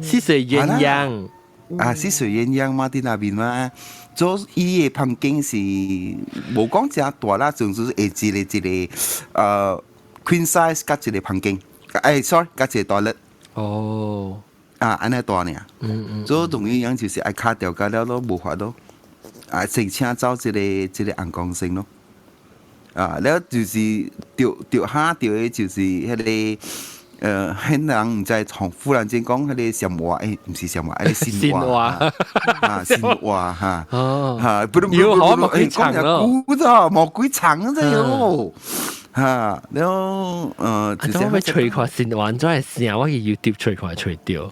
A: 四水鴛鴦
I: 啊，四水鴛鴦嘛，佇那邊嘛，做伊的房間是無講誠大啦，總之會一個一個queen size 佮一個房間，哎，sorry，佮一個 toilet。
A: 哦，
I: 啊，按呢大爾。
A: 嗯嗯。
I: 做同樣就是愛卡掉甲了咯，無法咯，啊，先請走這個這個紅光先咯。啊，了就是著著蝦著的，就是彼個。彼人毋知從忽然間講彼个暹話，毋是暹話，彼个新話啊，新話哈，哈，不
A: 有好無幾長咯，
I: 古咋，無幾長啊，真喲，哈，了
A: 啊，怎會揣看新話？按怎會聲？我去 YouTube 揣看揣著，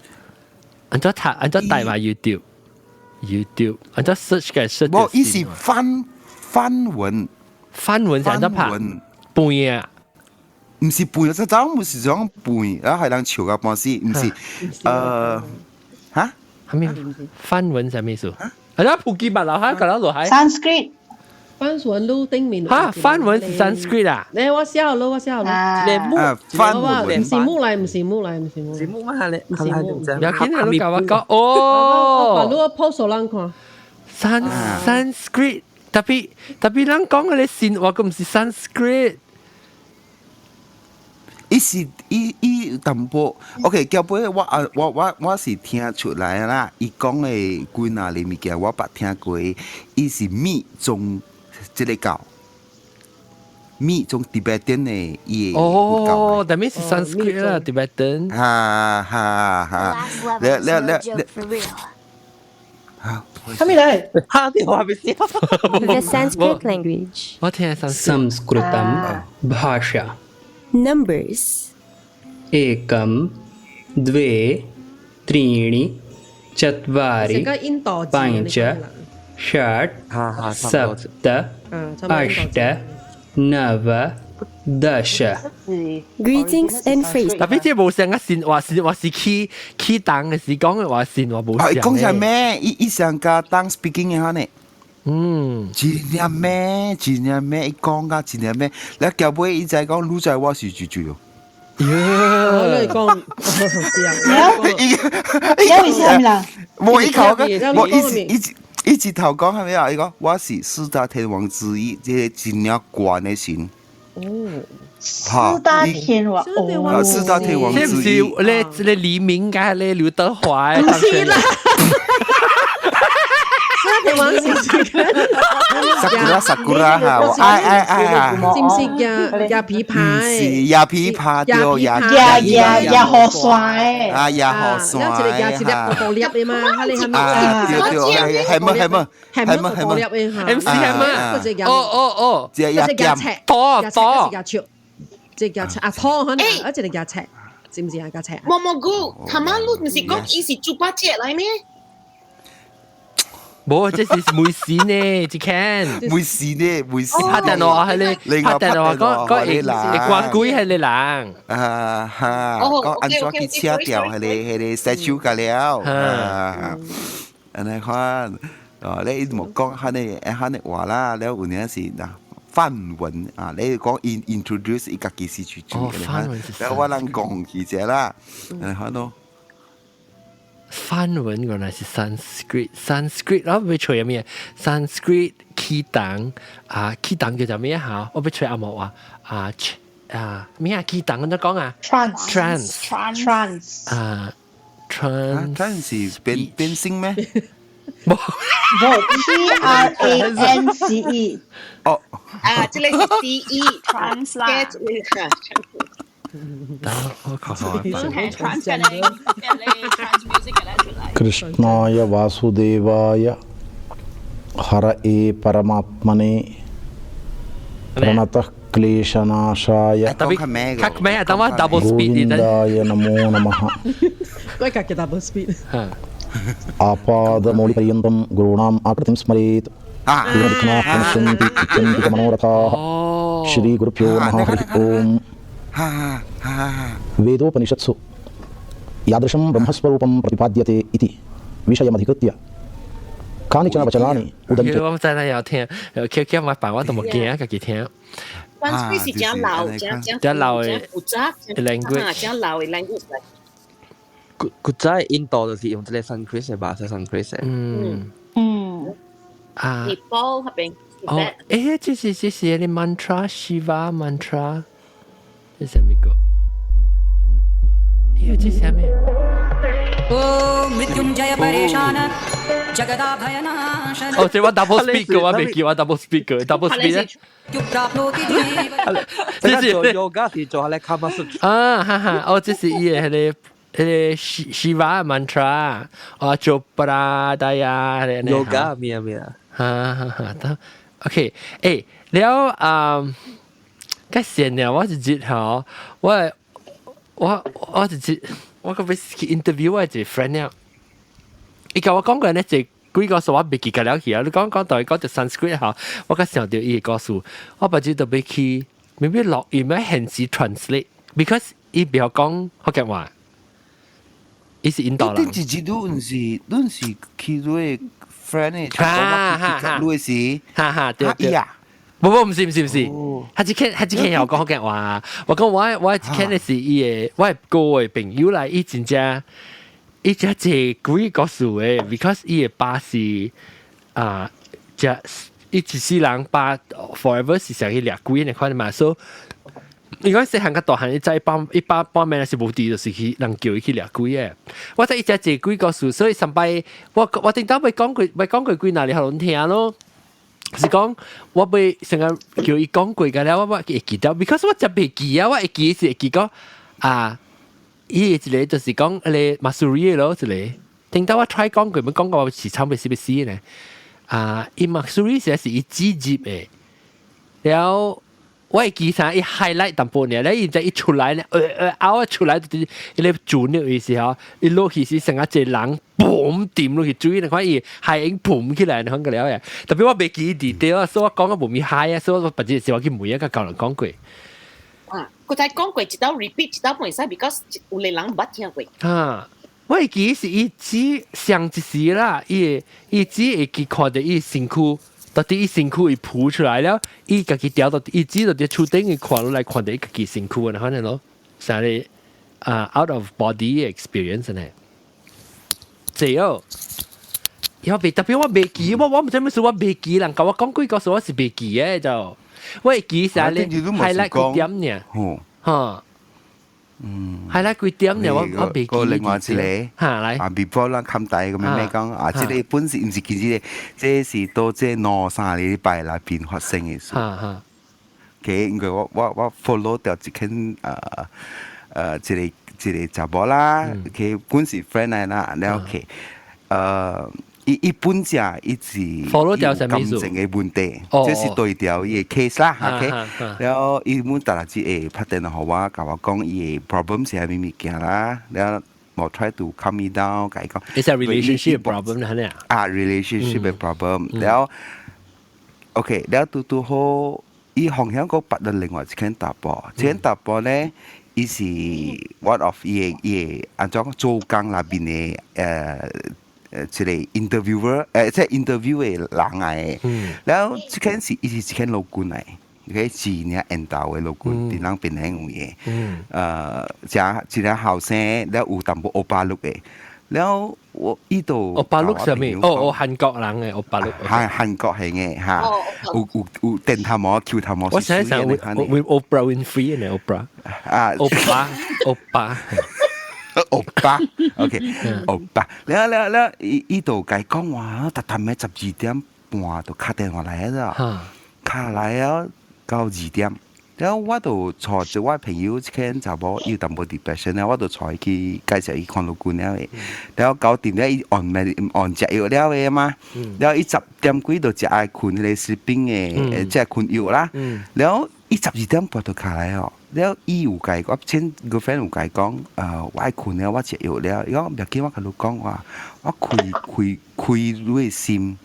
A: 按怎讀？按怎帶嘛 YouTube？YouTube 按怎 search 嘅 search？
I: 無，伊是梵梵文，
A: 梵文是按怎拍？背啊！
I: 毋是背，這早毋是講背，啊係人笑到半死，毋是，哈？
A: 啥物梵文啥物意思？啊，普吉吧，老海，搞到落海。
H: Sanskrit。
E: 梵文路頂面。
A: 哈，梵文是 Sanskrit 啊？
E: 你我寫好咯，我寫好咯。
G: 你木，
I: 梵文
E: 毋是木來，毋是木來，毋是木。
G: 是木嘛？你
E: 毋是木。
A: 有見你教我講哦。
E: 我把你 post 予人看。
A: Sanskrit，特別特別咱講嗰啲新話，佢毋是 Sanskrit。
I: 伊是伊伊淡薄，OK，交尾我啊我我我是聽出來啦，伊講的幾若个物件我捌聽過，伊是密宗這个教，密宗 Tibetan 的伊的佛教。
A: 哦，that means 是 Sanskrit 啦，Tibetan。
I: 哈哈哈！了了了了。
H: 啥物來？
G: 哈！電話未接。
F: The Sanskrit language.
A: 我聽
J: Sanskrit。संस्कृतं भाषा
F: Numbers.
J: एकं द्वे त्रीणि चत्वारि पञ्च षट् सप्त अष्ट नव दश
F: Greetings and phrases.
A: 特別這無像啊，新話是話是起起檔的時講的話新話無像。
I: 講啥咩？伊伊上加當 speaking 的哈呢？真正咩？真正咩？伊講甲真正咩？你交尾伊才講，你知我是豬豬哦。
E: 你講是啊？
H: 有意思係咪啦？
I: 無伊頭講，無伊是伊伊一頭講係咩啊？伊講我是四大天王之一，這個真正懸的神。
E: 哦，
H: 四大天王，
I: 哦，四大天王
A: 這毋是咧，這個黎明佮咧劉德華？
E: 毋是啦。四大天王是
I: Sakura Sakura 哈，我愛愛愛啊！
E: 是毋是夾夾琵琶？
I: 是夾琵琶對，夾
H: 夾夾夾雨傘的。
I: 啊，夾雨傘
E: 的。一個夾一粒大大粒的嘛，哈你係咪？
I: 啊，對對，係麼係麼
E: 係麼大大粒的哈
A: ？MC 係麼？哦哦哦，
I: 這個夾
E: 尺，
A: 多多，
E: 夾尺，這夾尺啊，拖可能啊，一個夾尺，知毋知啊？夾尺。
D: 毛毛菇，他媽你毋是講伊是豬八戒來咩？
A: 無，這是梅事呢，這間。
I: 梅事呢，梅事。
A: 拍電話係你，拍電話講講會會關鬼係你人。
I: 啊哈，講按怎去車掉彼個彼个洗手甲了。啊，按呢款，哦，你莫講彼个彼个話啦，了有影是嗱梵文啊，你講 in introduce 伊家己是主主，了我人講起者啦，按呢款咯。
A: 梵文原來是 Sanskrit，Sanskrit 我欲揣啥物？Sanskrit 起動啊，起動叫做咩嚇？我欲揣阿毛話啊啊咩啊？起動按怎講啊
H: ？Trance
A: trance 啊 trans
I: trance 是變變性咩？
A: 無
H: 無 T R A N C E
I: 哦
D: 啊，這個是 C E
K: trans 啦。
A: 等我看看。
L: कृष्णाय वासुदेवाय हरये परमात्मने प्रणतः क्लेशनाशाय गोविन्दाय नमो नमः।
E: 我家己 double speed。
L: आपादमौलिपर्यन्तं गुरूणाम् आकृतिं स्मरेत् तेन विघ्नाः प्रणश्यन्ति सिद्ध्यन्ति च मनोरथाः। श्रीगुरुभ्यो नमः। हरिः ओम्। वेदोपनिषत्सु यादृशं ब्रह्मस्वरूपं प्रतिपाद्यते इति विषयमधिकृत्य कानिचन वचनानि उदन्ते।
A: 我知啦，有聽，叫叫我辦我都無驚，家己聽。
D: Sanskrit 是誠老，誠誠
A: 誠老的
D: 複雜
A: language，
D: 誠老的 language。
G: 古古早印度就是用這個 Sanskrit 的吧，是 Sanskrit。
A: 啊。
D: 尼泊爾嗰邊。
A: 哦，這是那個 mantra Shiva mantra，這是啥物歌？咦，這是啥物？
M: ॐ मृत्युञ्जय परेशान
A: 哦，這我 double speak 我未記我 double speak，double speak 咧。
G: 這是做 yoga 是做下咧卡馬術。
A: 啊哈哈，哦，這是伊个彼个 Shiva mantra，哦，做布拉達呀
G: ，yoga 咩咩啊？
A: 哈哈哈，OK，欸，了啊，該先了，我是知吼，我是知，我個欲去 interview 我一個 friend 了，伊共我講過呢，這幾個數我袂記得了去啊！你講講到伊講就 Sanskrit 吼，我較想著伊个故事，我不知特別去，maybe 錄音咩現時 translate，because 伊袂曉講福建話，伊是印度人。
I: 你一日你毋是你毋是去你个 friend 的，哈哈，你是
A: 哈哈對對。無無，毋是毋是毋是，他只肯曉講福建話。我講我聽的是伊个我個个朋友來，伊真正。伊只這幾個事的，because 伊的爸是啊，只伊一世人爸 forever 是想去掠鬼那款的嘛，所以伊講細漢較大漢，伊在一百半暝是無佇，就是去人叫伊去掠鬼的。我知伊只這幾個事，所以上擺我頂當欲講過欲講過幾若你予聽咯。是講我欲成日叫伊講過個了，我會記得，because 我真袂記啊，我會記是會記講啊。伊一個就是講彼個 Mussoorie 咯，一個。聽到我 try 講過，欲講過我是慘欲死欲死呢。啊，伊 Mussoorie 是是伊紙入的，然後我會記啥？伊 highlight 淡薄爾，咧伊再一出來呢，拗出來就是伊咧轉的意思吼，伊落去是成個一個人嘣掂落去水，你看伊海湧砰起來，你看個了嘅。特別我袂記佇對啊，所以我講個無咪 high 啊，所以我別日是我去問一個教人講過。
D: 啊，佢才講過一道 repeat 一道袂使，because 有個人捌聽過。
A: 啊，我會記是伊只上一時啦，伊伊只會記看著伊身軀，到底伊身軀伊浮出來了，伊家己掉到伊只就佇厝頂伊看落來看著伊家己身軀，可能咯，啥哩啊 out of body experience 呢？這哦，我袂特別我袂記，我毋知咩事，我袂記人共我講幾個數我是袂記的就。我會記啥咧？highlight 幾點呢？嚇，highlight 幾點呢？我袂記。
I: 個另外一個
A: 嚇來
I: 啊，before 咱冚大咁樣咩講啊？這個本是毋是其實個，這是到這兩三禮拜內邊發生的事。
A: 哈哈。
I: 佢因為我 follow 掉一間一個查某啦，佢本是 friend 來啦，了佢伊伊本正伊是
A: follow 掉
I: 感情的問題，這是對調伊的 case 啦，OK，了後伊阮逐日只會拍電話予我，共我講伊的 problem 是啥物物件啦，了我 try to calm me down，共伊講。
A: It's a relationship problem 係咪啊？
I: 啊，relationship 的 problem，了 OK，了拄拄好，伊方向閣捌了另外一間查埔，這間查埔咧，伊是 one of 伊的伊的按怎講做工內面的一個 interviewer，即係 interview 的人來的。了後這間是伊是一間老君來，個是爾緣投的老君，佇咱檳城有的。誠一個後生，了有淡薄歐巴魯的。了我伊都
A: 歐巴魯啥物？哦哦，韓國人的歐巴魯。
I: 韓國型的哈，有電頭毛、球頭毛。
A: 我想想，我 Oprah Winfrey 呢？Oprah
I: 啊，
A: 歐巴歐巴。
I: 歐巴，OK，歐巴，了了了，伊伊就共講話，逐逐暝12點半就敲電話來了，敲來啊到2點，了我就帶著我朋友一間查某有淡薄 depression 了，我就帶伊去介紹伊看老君了的，了搞掂了伊按咩按食藥了的嘛，了伊10點幾就食愛睏彼個 sleeping 的，即係睏藥啦，了伊12點半就敲來哦。了伊有共我前 girlfriend 有共講，我愛睏了，我食藥了。伊講袂要緊，我共你講話，我開開開你的心，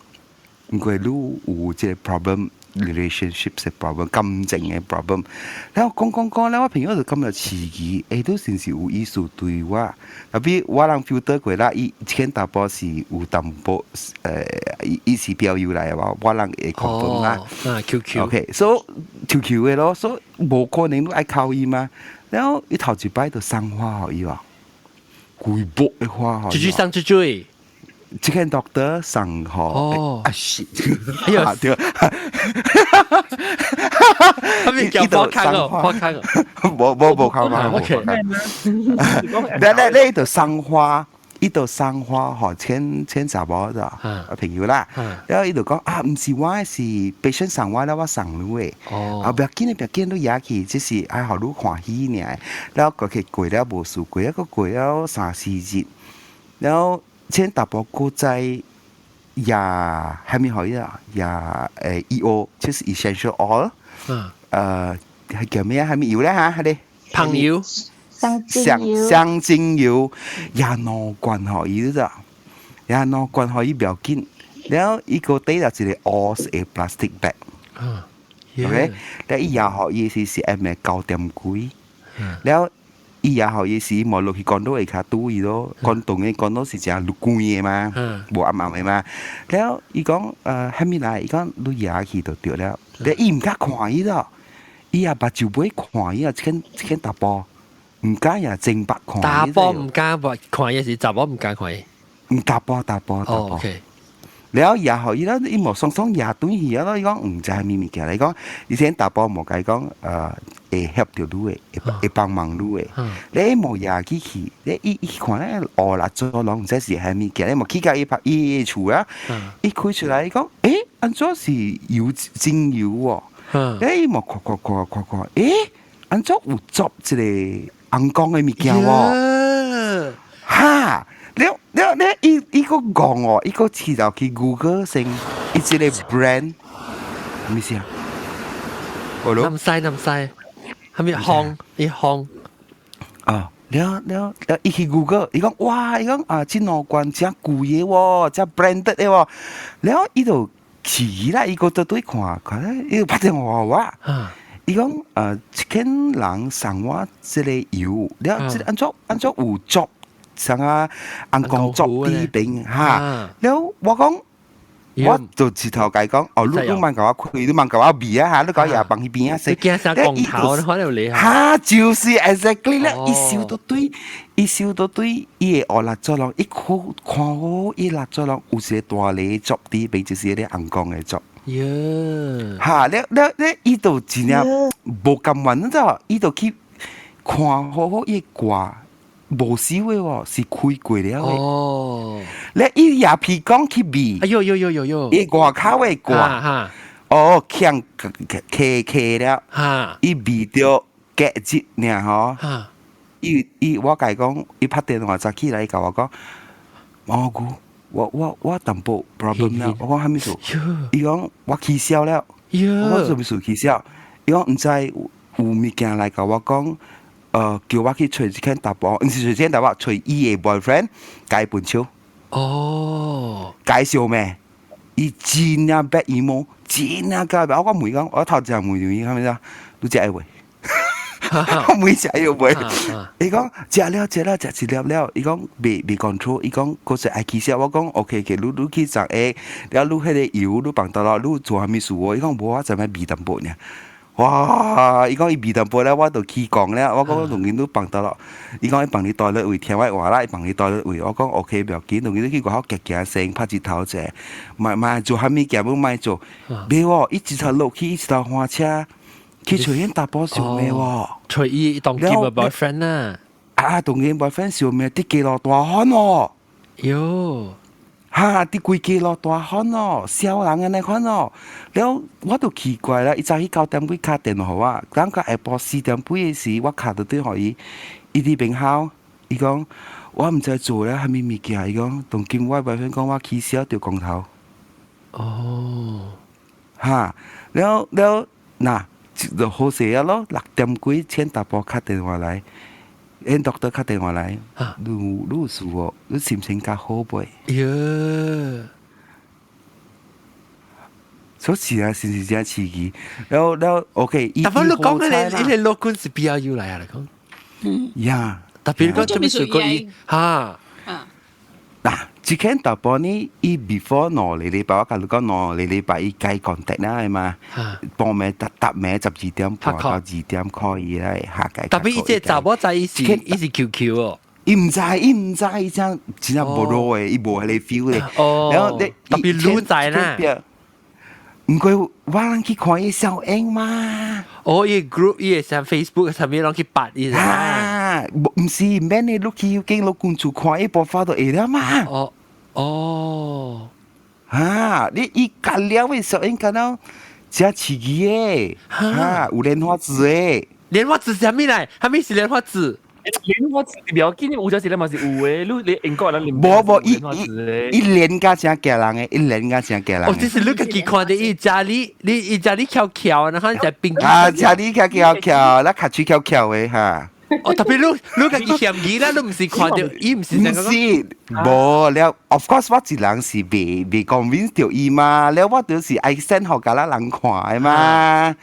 I: 因為你有這個 problem，relationship 的 problem，感情的 problem。了講講講了，我朋友就感覺刺激，欸，你是毋是有意思對我？特別我人 filter 過啦，伊這間查埔是有淡薄，伊伊是標友來的，我人會 confirm 啦。
A: 啊，QQ。
I: OK，so QQ 的咯，所以無可能你愛靠伊嘛。然後伊頭一擺就送花予伊哦，規木的花予伊。
A: 出去送出去。
I: 這間 doctor 送予，
A: 哦，
I: 啊是，
A: 哎呀，
I: 對，
A: 他們叫破開哦，破開哦，
I: 無無無靠嘛，無靠。你你你就送花，伊就送花予千千查某咋，朋友啦，了伊就講啊，毋是我是 patient 送我了，我送你的。啊，不要緊，不要緊，你也去，只是愛予你歡喜爾。了過去過了無事，過了閣過了三四日，了千查埔閣再也蝦米予伊啊？也E.O. 就是 essential oil。係叫咩啊？蝦米油咧嚇？係咧？
A: 朋友。
H: 香
I: 香香精油，也兩罐予伊咋？也兩罐予伊不要緊，了伊閣帶了一個烏色的 plastic bag。OK，了伊也予伊是是暗暝9點幾，了伊也予伊是無落去 condo 下跤拄伊咯，condo 的 condo 是誠光的嘛，無暗暗的嘛。了伊講蝦米來？伊講你也去就對了。了伊毋敢看伊咯，伊也目睭尾看伊啊，這間這間查埔。毋敢也真捌看。
A: 查埔毋敢看伊，是查某毋敢看伊。
I: 毋查埔查埔查埔。了也予伊啦，伊無爽爽也轉去啊咯。伊講毋知蝦米物件，伊講以前查埔無共伊講，會協著你的，會會幫忙你的。你無也去去，你伊伊看咧烏啦做攏毋知是蝦米物件，你無去到伊拍伊厝啊，伊開出來伊講，欸，按怎是油精油哦？欸，伊無看看看看看，欸，按怎有作一個尪公的物件喎？哈！了了了，伊伊閣講哦，伊閣去就去 Google 先，伊這個 brand，咩意思啊？
A: 南西南西，係咪烘？伊烘
I: 啊！了了了，伊去 Google，伊講哇，伊講啊，這兩罐真貴的喎，真 branded 的喎。了，伊就起啦，伊閣倒對看，看咧，伊就拍電話予我。伊講這間人送我這個油，了這個按怎按怎有作？啥啊？尪公作佇邊哈？了我講，我就直頭共伊講，哦，你你莫共我開，你莫共我味啊哈！你共我也放彼邊啊。
A: 你驚啥光頭？你可能厲
I: 害。哈，就是 exactly 咧，伊收到對，伊收到對，伊的烏蠟燭攏，伊看看好，伊蠟燭攏有一個大禮作佇邊，就是彼個尪公的作。
A: 喲！
I: 哈，了了了，伊就真正無甘願，你知無？伊就去看好好伊掛。無燒的喎，是開過了的。
A: 哦，
I: 咧伊也皮講去味。
A: 哎喲喲喲喲喲！
I: 伊外口的掛，哦，強開開了，伊味著隔日爾吼。伊伊我共伊講，伊拍電話早起來，伊共我講，毛姑，我我我淡薄 problem 了。我講蝦米事？伊講我起痟了。我講啥物事起痟？伊講毋知有物件來共我講。叫我去揣一間查埔，毋是揣一間查埔，揣伊的 boyfriend 共伊分手。介紹咩？伊真正 bad emo，真正交我問伊講，我頭一問伊，啥物事？你食會袂？我問食會袂？伊講食了食了食一粒了，伊講袂袂 control，伊講閣是愛起痟。我講 OK 嘅，你你去十下，了你彼個油你放倒落，你做啥物事無？伊講無，我知影味淡薄爾。哇！伊講伊味淡薄了，我就起講了。我講當今你放倒落，伊講伊放佇 toilet 位聽我話啦，伊放佇 toilet 位。我講 OK 不要緊，當今你去外口行行先，拍一頭者，莫莫做啥物件，欲莫做。袂喎，伊一頭落去，伊一頭換車去揣彼查埔相命喎。
A: 揣伊當今的 boyfriend 啊？
I: 啊，當今 boyfriend 相命佇街路大漢哦。
A: 喲！
I: 哈！佇規街路大漢哦，痟人按呢款哦。了，我就奇怪啦，伊早起9點幾敲電話予我，等到下晡4點幾的時，我敲到對予伊，伊佇邊吼，伊講我毋知做了蝦米物件，伊講當今我 boyfriend 講我起痟著光頭。
A: 哦，
I: 哈，了了，若就好勢啊咯，6點幾千查埔敲電話來。𪜶 doctor 敲電話來，你你有事無？你心情較好袂？
A: 喲，
I: 所以是啊，是是真刺激。了了，OK，
A: 但係你講嘅你，你老公是 BRU 來啊？你講，
I: 呀，
A: 特別你講做咩事過伊哈？
I: 嗱，這間查埔呢，伊 before 2個禮拜，我共你講兩個禮拜伊改 contact 啦，係嘛？半暝逐逐暝12點半到2點可以來下改。
A: 特別伊這查某知伊是伊是 QQ 哦。
I: 伊毋知，伊毋知，伊真真正無路的，伊無彼個 feel 的。
A: 哦。
I: 然後你
A: 特別女知啦。
I: 毋過我人去看伊小英嘛。
A: 哦，伊 group 伊會上 Facebook 上面攏去發伊。
I: 啊，哈，毋是免你你去經老公厝看伊 profile 就會了嘛。
A: 哦哦，
I: 哈，你伊隔了的小英感到真刺激的，哈，有蓮花指的。
A: 蓮花指是啥物來？啥物是蓮花指？
C: 蓮花指不要緊，有陣時你嘛是有的，你英國人連
I: 無無伊伊伊連甲真驚人的，伊連甲真驚人。
A: 哦，這是你家己看著伊家裡，你伊家裡翹翹，然後在邊。
I: 啊，家裡翹翹翹，那卡喙翹翹的哈。
A: 哦，特別你家己嫌疑啦，你毋是看著伊毋是。
I: 毋是，無了。Of course，我一人是未 convince 著伊嘛，了我就是愛 send 予佮咱人看的嘛。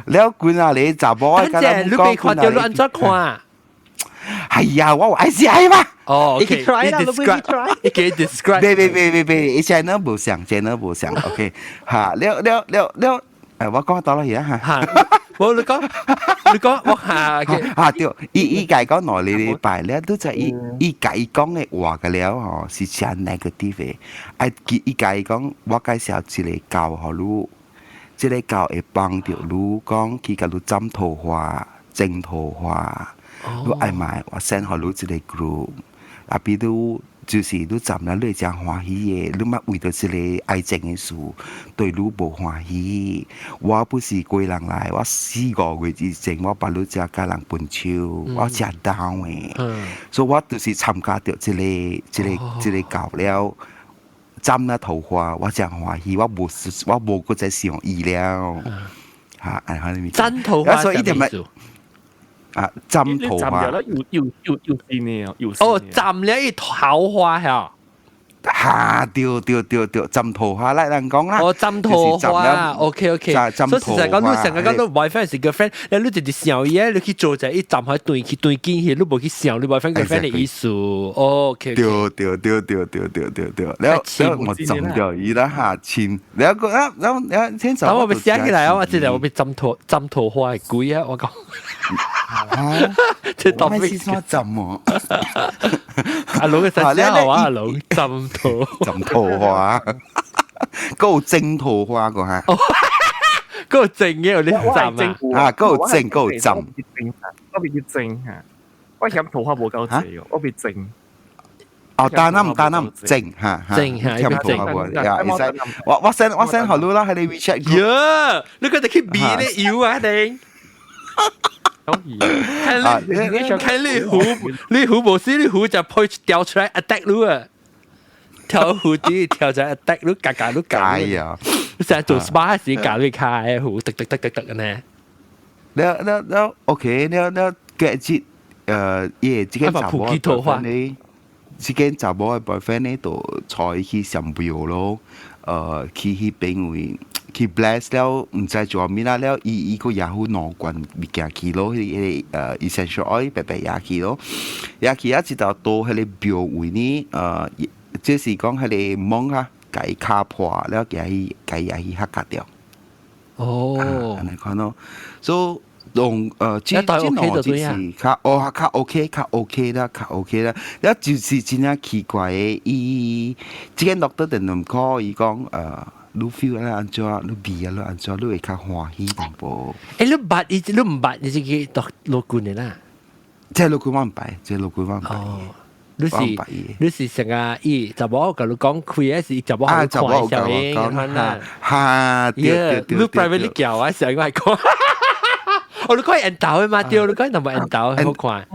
I: 了，幾若個查某
A: 的，你未看著你按怎看？
I: 係呀，我有 ICI 嘛。
A: 哦，OK，你 describe，你給 describe。
I: 別別別別別，伊這呢無像，這呢無像，OK。哈，了了了了，誒，我講到了而家嚇。
A: 無你講，你講我下
I: 啊對，伊伊家講兩禮拜咧，都在伊伊家伊講的話個了吼，是真 negative 的。啊，伊家伊講，我介紹一個教予你，這個教會幫著你講去共你斬桃花、種桃花。你愛買，我 send 予你一個 group，啊，比如就是你站了，你會誠歡喜的，你莫為著這個愛情的事對你無歡喜。我不是過人來，我4、5月之前我捌你才共人分手，我誠 down 的，所以我就是參加著這個教了，斬了桃花，我誠歡喜，我無閣再想伊了。嚇，按呢物。
A: 斬桃花
I: 所以一點咪。啊，斬桃花，
C: 又新的又
A: 哦，斬了一桃花嚇，
I: 哈，對對對對，斬桃花來人講啦，
A: 哦，斬桃花，OK OK，所以實在講，你成日講你 boyfriend 是 girlfriend，你直直想伊，你去做者，伊斬開斷去斷見去，你無去想你 boyfriend girlfriend 的意思，OK，
I: 對對對對對對對對，了了我斬掉伊啦哈，親，了個啊，了了先走，
A: 我被寫起來啊，我這個我被斬桃花的鬼啊，我講。這
I: 當咩是說斬麼？
A: 阿龍嘅實寫好啊，阿龍斬桃
I: 斬桃花，閣有種桃花個哈，
A: 閣有種嘅有啲斬
I: 啊，啊，閣有種閣有斬，
C: 我別去種嚇，我嫌桃花無夠濟哦，我別種。
I: 哦，單諗單諗種嚇，
A: 種嚇，
I: 嫌桃花無，呀，會使，我 send 予你啦，喺你 WeChat。
A: 喲，你個就去比咧油啊定？看你看你虎，你虎無死，你虎就配掉出來 attack 你啊！跳虎啲跳就 attack 你，嘎嘎你嘎。
I: 哎呀！
A: 你成日做 SPA 時夾你開虎，突突突突突嘅呢。
I: 了了了，OK，了了，過節伊這間查某 boyfriend 呢，這間查某的 boyfriend 呢，就帶伊去上廟咯，去彼邊位。去 bless 了，毋知做物啦了，伊伊閣也好兩罐物件去咯，彼個essential oil 白白也去咯，也去啊，直到到彼個廟位呢，這是講彼個門啊，共伊敲破了，共伊共伊也去嚇掉。
A: 哦，
I: 按呢款咯，所以用這兩就是較哦較 OK 較 OK 啦，較 OK 啦，了就是真正奇怪的，伊這間 doctor 電話 call 伊講你 feel 啊按怎，你味啊你按怎，你會較歡喜淡薄。
A: 欸，你捌伊，你毋捌你這個讀老君的啦？
I: 這老君我毋捌，這老君我毋捌。
A: 哦，你是成個伊查某共你講開的是查某
I: 共你看
A: 小英咁啦。
I: 哈，對對對。
A: 你 private 叫我上我講。哦，你講緣投的嘛？對，你講那麼緣投好看。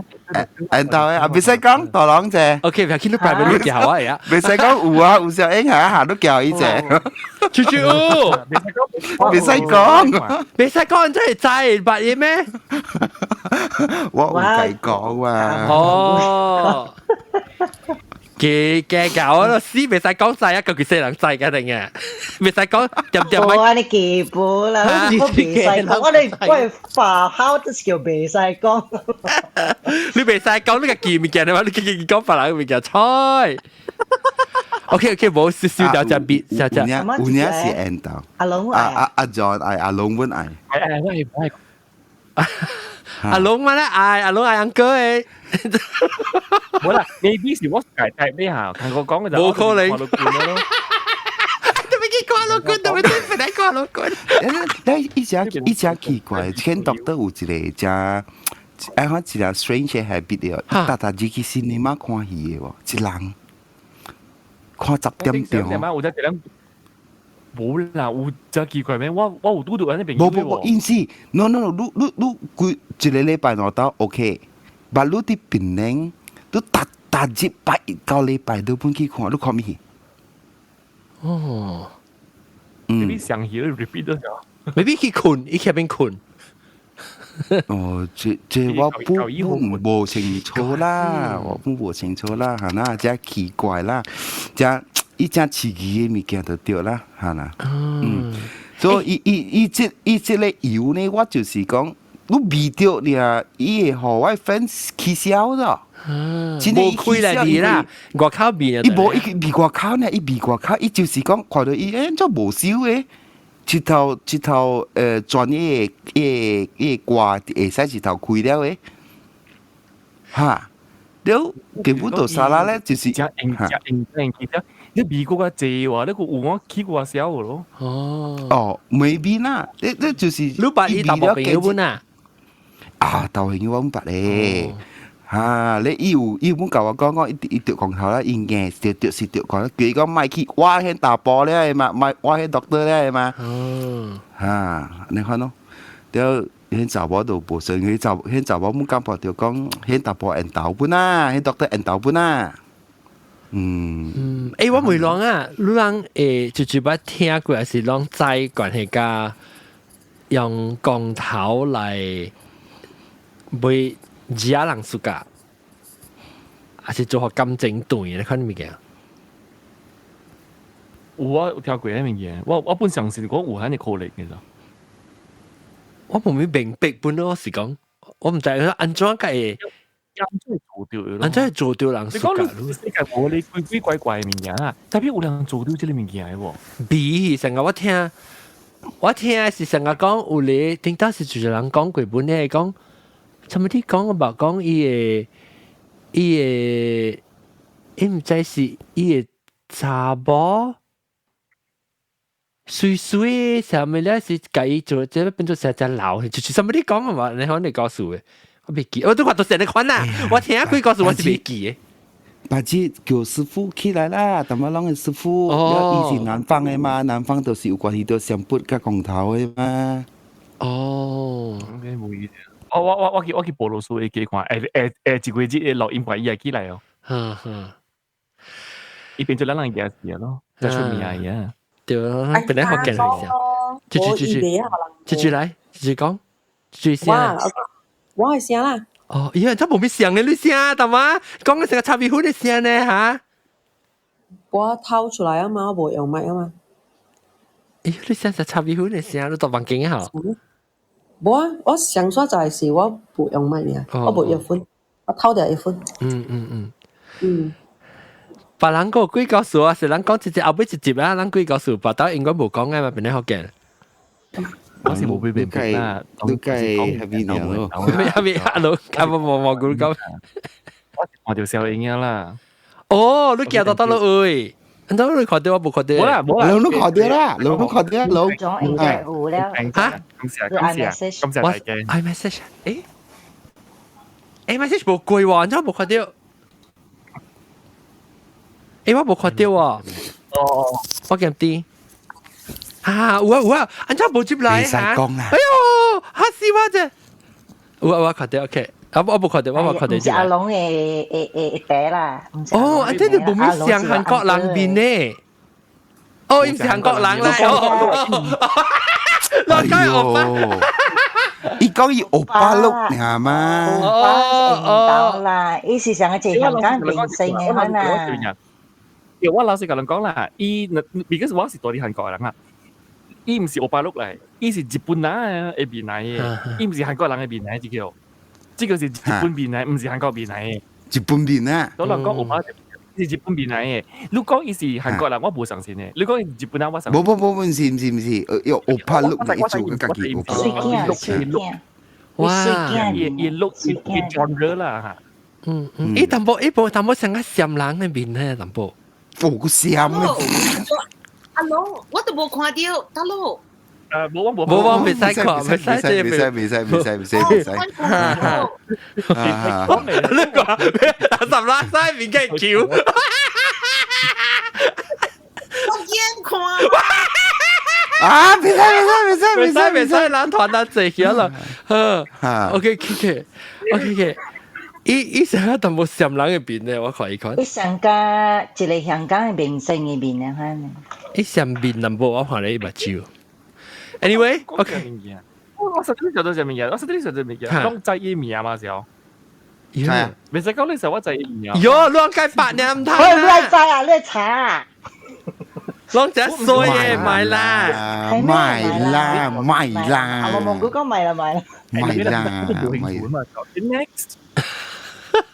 I: 緣投的啊，袂使講大人者。
A: OK，不要緊，你 private 叫我呀。
I: 袂使講有啊，有小英下下都叫伊者。
A: 豬豬，
I: 袂使講，
A: 袂使講，真係知捌伊咩？
I: 我有計講啊。
A: 哦。嘅嘅搞咯，死袂使講晒啊，究竟細人知嘅定嘅，袂使講點點。
H: 無按呢基本啦，我袂使講，我哋我哋化學都是叫袂使講。
A: 你袂使講，你個記物件的話，你記記講別人物件，菜。OK OK，無少少條只別，只只。
I: 有影是緣投。
H: 阿龍
I: 愛。阿阿 John 愛，阿龍阮愛。
C: 愛愛我愛。
A: 阿龍嘛咧愛，阿龍愛 uncle 的。
C: 無啦，maybe 是我家帶咩嚇？同我講嘅就
A: 無可能。特別去看老君，特別對本來看老君。
I: 但伊只伊只奇怪，前讀都有一個只愛看一個 strange habit 的，伊逐逐日去 cinema 看戲的喎，一人看10點鐘。
C: 有只一人無啦，有真奇怪咩？我有拄著按呢朋
I: 友。無無無，𪜶是 no no no，你你你規一個禮拜兩晝 OK，但你佇檳城，你逐逐日拜一到禮拜都本去看，你看咩戲？
A: 哦，
C: 嗯，你上戲 repeat 咗。
A: maybe 去睏，伊去邊睏？
I: 哦，這我不無清楚啦，我不無清楚啦，嚇啦，這奇怪啦，這伊這刺激的物件就對啦，嚇啦，嗯，所以伊伊伊這伊這个油呢，我就是講，你味著爾，伊會予我 friend 起痟咗。
A: 真係無開來味啦，外口味啊！
I: 伊無伊味外口呢，伊味外口，伊就是講看著伊欸，做無燒的。一頭一頭專業的伊個歌會使一頭開了的，哈，了根本就沙拉咧，就是
C: 真用真用真用，其實你美國較濟話，你個有我去過少咯。
A: 哦
I: 哦，maybe 啦，你就是
A: 你捌伊淡薄朋友本啊？
I: 啊，豆朋友我毋捌咧。哈！你伊有伊有本共我講講，伊伊著光頭啦，伊硬著著是著光，叫伊講莫去，我彼查埔了的嘛，莫我彼 doctor 了的嘛。
A: 哦。
I: 哈，你看咯，了彼查某就無信，彼查彼查某姆感覺著講，彼查埔緣投本啊，彼 doctor 緣投本啊。嗯。
A: 嗯，欸，我問人啊，你人會就就捌聽過，還是攏知關係佮用光頭來買？食人 suka，還是做予感情斷的款物件？
C: 有啊，有聽過彼物件。我本相信講有彼个可能嘅咋。
A: 我無咩明白，本來我是講，我毋知按怎個會，
C: 按怎做著？
A: 按怎會做著人 suka？
C: 你講世界無你鬼鬼怪怪的物件啊，特別有人做著這个物件的無？
A: 比成個我聽，我聽是成個講有咧，頂當時就有人講過本咧講。啥物你講我捌講伊的伊的，伊毋知是伊的查某媠媠啥物咧，是共伊做這個變做成隻老，就是啥物你講嘛？你可能告訴的，我袂記，我都看到成個款啦，我聽幾故事我是袂記的。
I: 把這叫師傅起來啦，淡薄攏的師傅，伊是南方的嘛，南方都是有關係著上筆佮光頭的嘛。
A: 哦，
C: OK，無意思。我去菠蘿酥的家看，下下下一個月的錄音盤伊會起來哦。
A: 哈哈，
C: 伊變做咱人家事咯，才出名呀。
A: 對啊，本來好見一下。繼續繼續，繼續來，繼續講，繼續聲。
E: 我會聲啦。
A: 哦，咦，這無咩聲呢？你聲，大媽講的成個炒米粉的聲呢？哈？
E: 我透出來啊嘛，我無用麥啊嘛。
A: 咦，你聲是炒米粉的聲，你到房間吼？
E: 無啊，我上所在是我無用麥爾，我無藥粉，我透著藥粉。
A: 嗯嗯嗯。
E: 嗯。
A: 別人講幾故事啊，是人講一集後尾一集啊，人幾故事，別兜應該無講的嘛，變咧福建。
C: 我是無被明白啦，
I: 你計係邊樣？
A: 係邊阿老，阿無無無講。
C: 我是看著小英啦。
A: 哦，你行到佗落位？你你看著我無看著？
C: 無啦無啦，
I: 攏看著啦，攏看著攏。
H: 總應該有了。
A: 嚇？
C: 感謝感謝感謝大家。
A: iMessage，誒，iMessage 無過喎，你無看著？誒，我無看著喎。
C: 哦，
A: 我見啲。啊，有啊有啊，按怎無接來嚇？哎喲，嚇死我啫！有啊，我看著 OK。啊，我無看著，我無看著。
H: 毋是阿龍的袋啦。
A: 哦，啊，這你無咩像韓國人面呢？哦，伊毋是韓國人啦。哦，老街歐巴。
I: 伊講伊歐巴碌爾嘛？
H: 歐巴是啦，伊是上個一個香港明星的款啊。
C: 我老實共人講啦，伊，because 我是住佇韓國的人啊。伊毋是歐巴碌來，伊是日本人的面來的，伊毋是韓國人的面來，這個。這個是日本面來，毋是韓國面來的。
I: 日本面啊！
C: 我人講歐巴是日本面來的，你講伊是韓國人，我無相信的。你講伊是日本人，我相信。
I: 無無無，毋是毋是毋是，用歐巴碌來做家己歐巴碌。
A: 哇！
C: 伊伊碌伊 genre 啦。
A: 嗯嗯，伊淡薄伊無淡薄像個閃人的面呢，淡薄。
I: 哦，個閃的。
D: 阿龍，我都無看著，大佬。
C: 冇我冇
A: 冇我未使看，未使
I: 未使未使未使未使未使。
A: 你講十拉西面嘅橋，
D: 我眼看。
I: 啊！別使別使別
A: 使別使別使，咱團得濟起啦。好，OK OK OK OK。伊伊成日淡薄閃人嘅面咧，我看伊看。
H: 伊上加一個香港嘅明星嘅面啊，反。
A: 伊閃面淡薄，我看咧伊目睭。Anyway，OK。
C: 我實際上都隻物件，我實際上隻物件，攏知伊名嘛時候。
A: 係
C: 啊，未使講你時候我知伊名。
A: 喲，亂解白你唔通。
H: 喂，你知啊？你查。
A: 攏只衰嘅，買啦，
I: 買啦，買啦。
H: 我蒙古講買啦，買啦。
I: 買啦，買啦。
C: Next。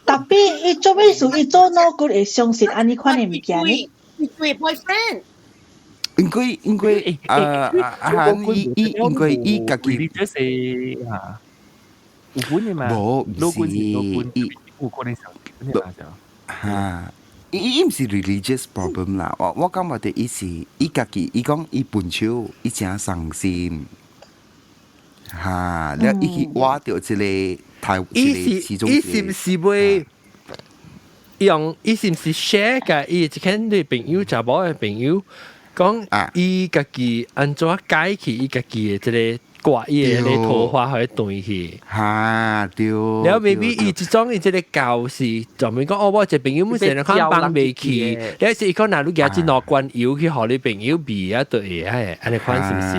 K: 特別伊做咩事？伊做腦骨會相信按呢款的物件呢？
D: 對 boyfriend。
I: 應該應該啊！伊伊應該伊家己
C: 這是嚇有本的嘛？
I: 無，毋是伊
C: 有可能是
I: 嚇。伊伊毋是 religious problem 啦，我我感覺的伊是伊家己，伊講伊笨手，伊誠傷心，嚇，了伊去挖著這個台，
A: 伊是伊是毋是會用？伊是毋是 share 甲伊一間啲朋友，查某的朋友講，伊家己按怎解去伊家己的這個。掛伊的桃花去斷去，
I: 嚇對。
A: 了 maybe 伊這種伊這個教是專門講，哦，我一個朋友本身看放袂去，了是伊講若你舉這兩罐油去予你朋友味啊，對會，按呢款是毋是？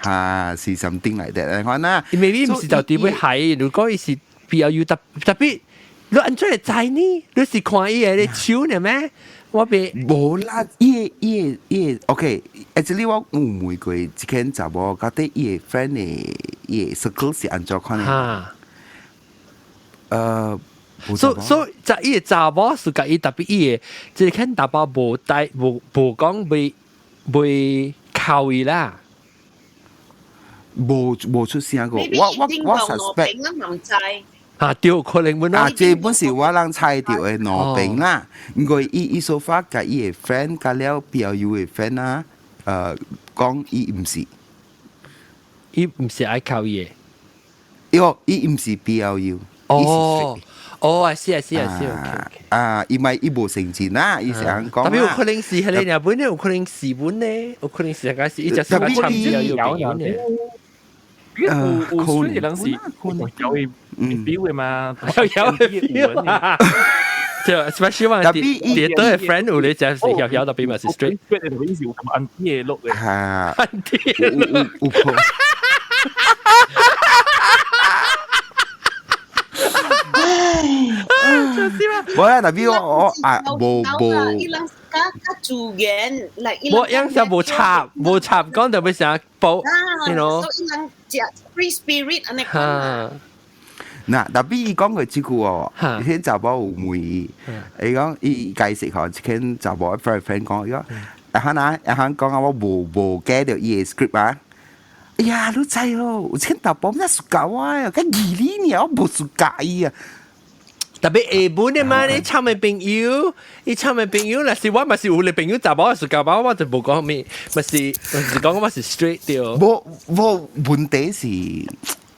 I: 嚇，是 something like that 按款啦。
A: maybe 毋是就佇欲害，如果伊是比較有特特別，你按怎會知呢？你是看伊的手呢咩？我袂
I: 無啦，伊個伊個伊個，OK，actually 我有問過一間查某，到底伊個 friend 的伊個 circle 是按怎款的？
A: 哈，
I: 所
A: 所以就伊個查某是共伊特別伊個，這個查某無帶無無講袂袂靠伊啦，
I: 無無出聲過，我我我 suspect。
A: 啊，對，可能本
I: 啊，這本是我人猜著的兩邊啦。因為伊伊 so far 共伊的 friend 佮了 PLU 的 friend 啊，講伊毋是，
A: 伊毋是愛靠伊的。
I: 喲，伊毋是 PLU。
A: 哦，哦，啊是啊是啊是，OK。
I: 啊，伊咪伊無成真啦，伊是按講。
A: 特別有可能是彼個日本的，有可能是本呢，有可能是個是伊就是個參 PLU 朋友呢。
C: 有有雖然是有 feel 的嘛，
A: 有有 feel 啊。就 especially 話啲對 friend 有你就是有有特別嘛是 straight。
C: 特別是有咁按啲嘅碌嘅。
I: 嚇，
A: 按啲
I: 有有可。無啦，特別我我啊無無。
D: 伊人較較自然，嚟伊。
A: 無樣就無插無插，講特別成報，you know。
D: 所以伊人食 free spirit 按呢款。
I: 嗱，特別伊講過這句哦，彼查某有問伊，伊講伊解釋吼，這間查某 friend friend 講，伊講，啊哈嗱，啊哈講啊，我無無 get 著伊的 script 啊。哎呀，你知哦，有這間查某咩 suka 我啊，佮義理爾，我無 suka 伊啊。
A: 特別下本的嘛，你參的朋友，你參的朋友，若是我嘛是有的朋友查某是查某，我就無講咩，嘛是嘛是講我是 straight 對。
I: 無無問題是，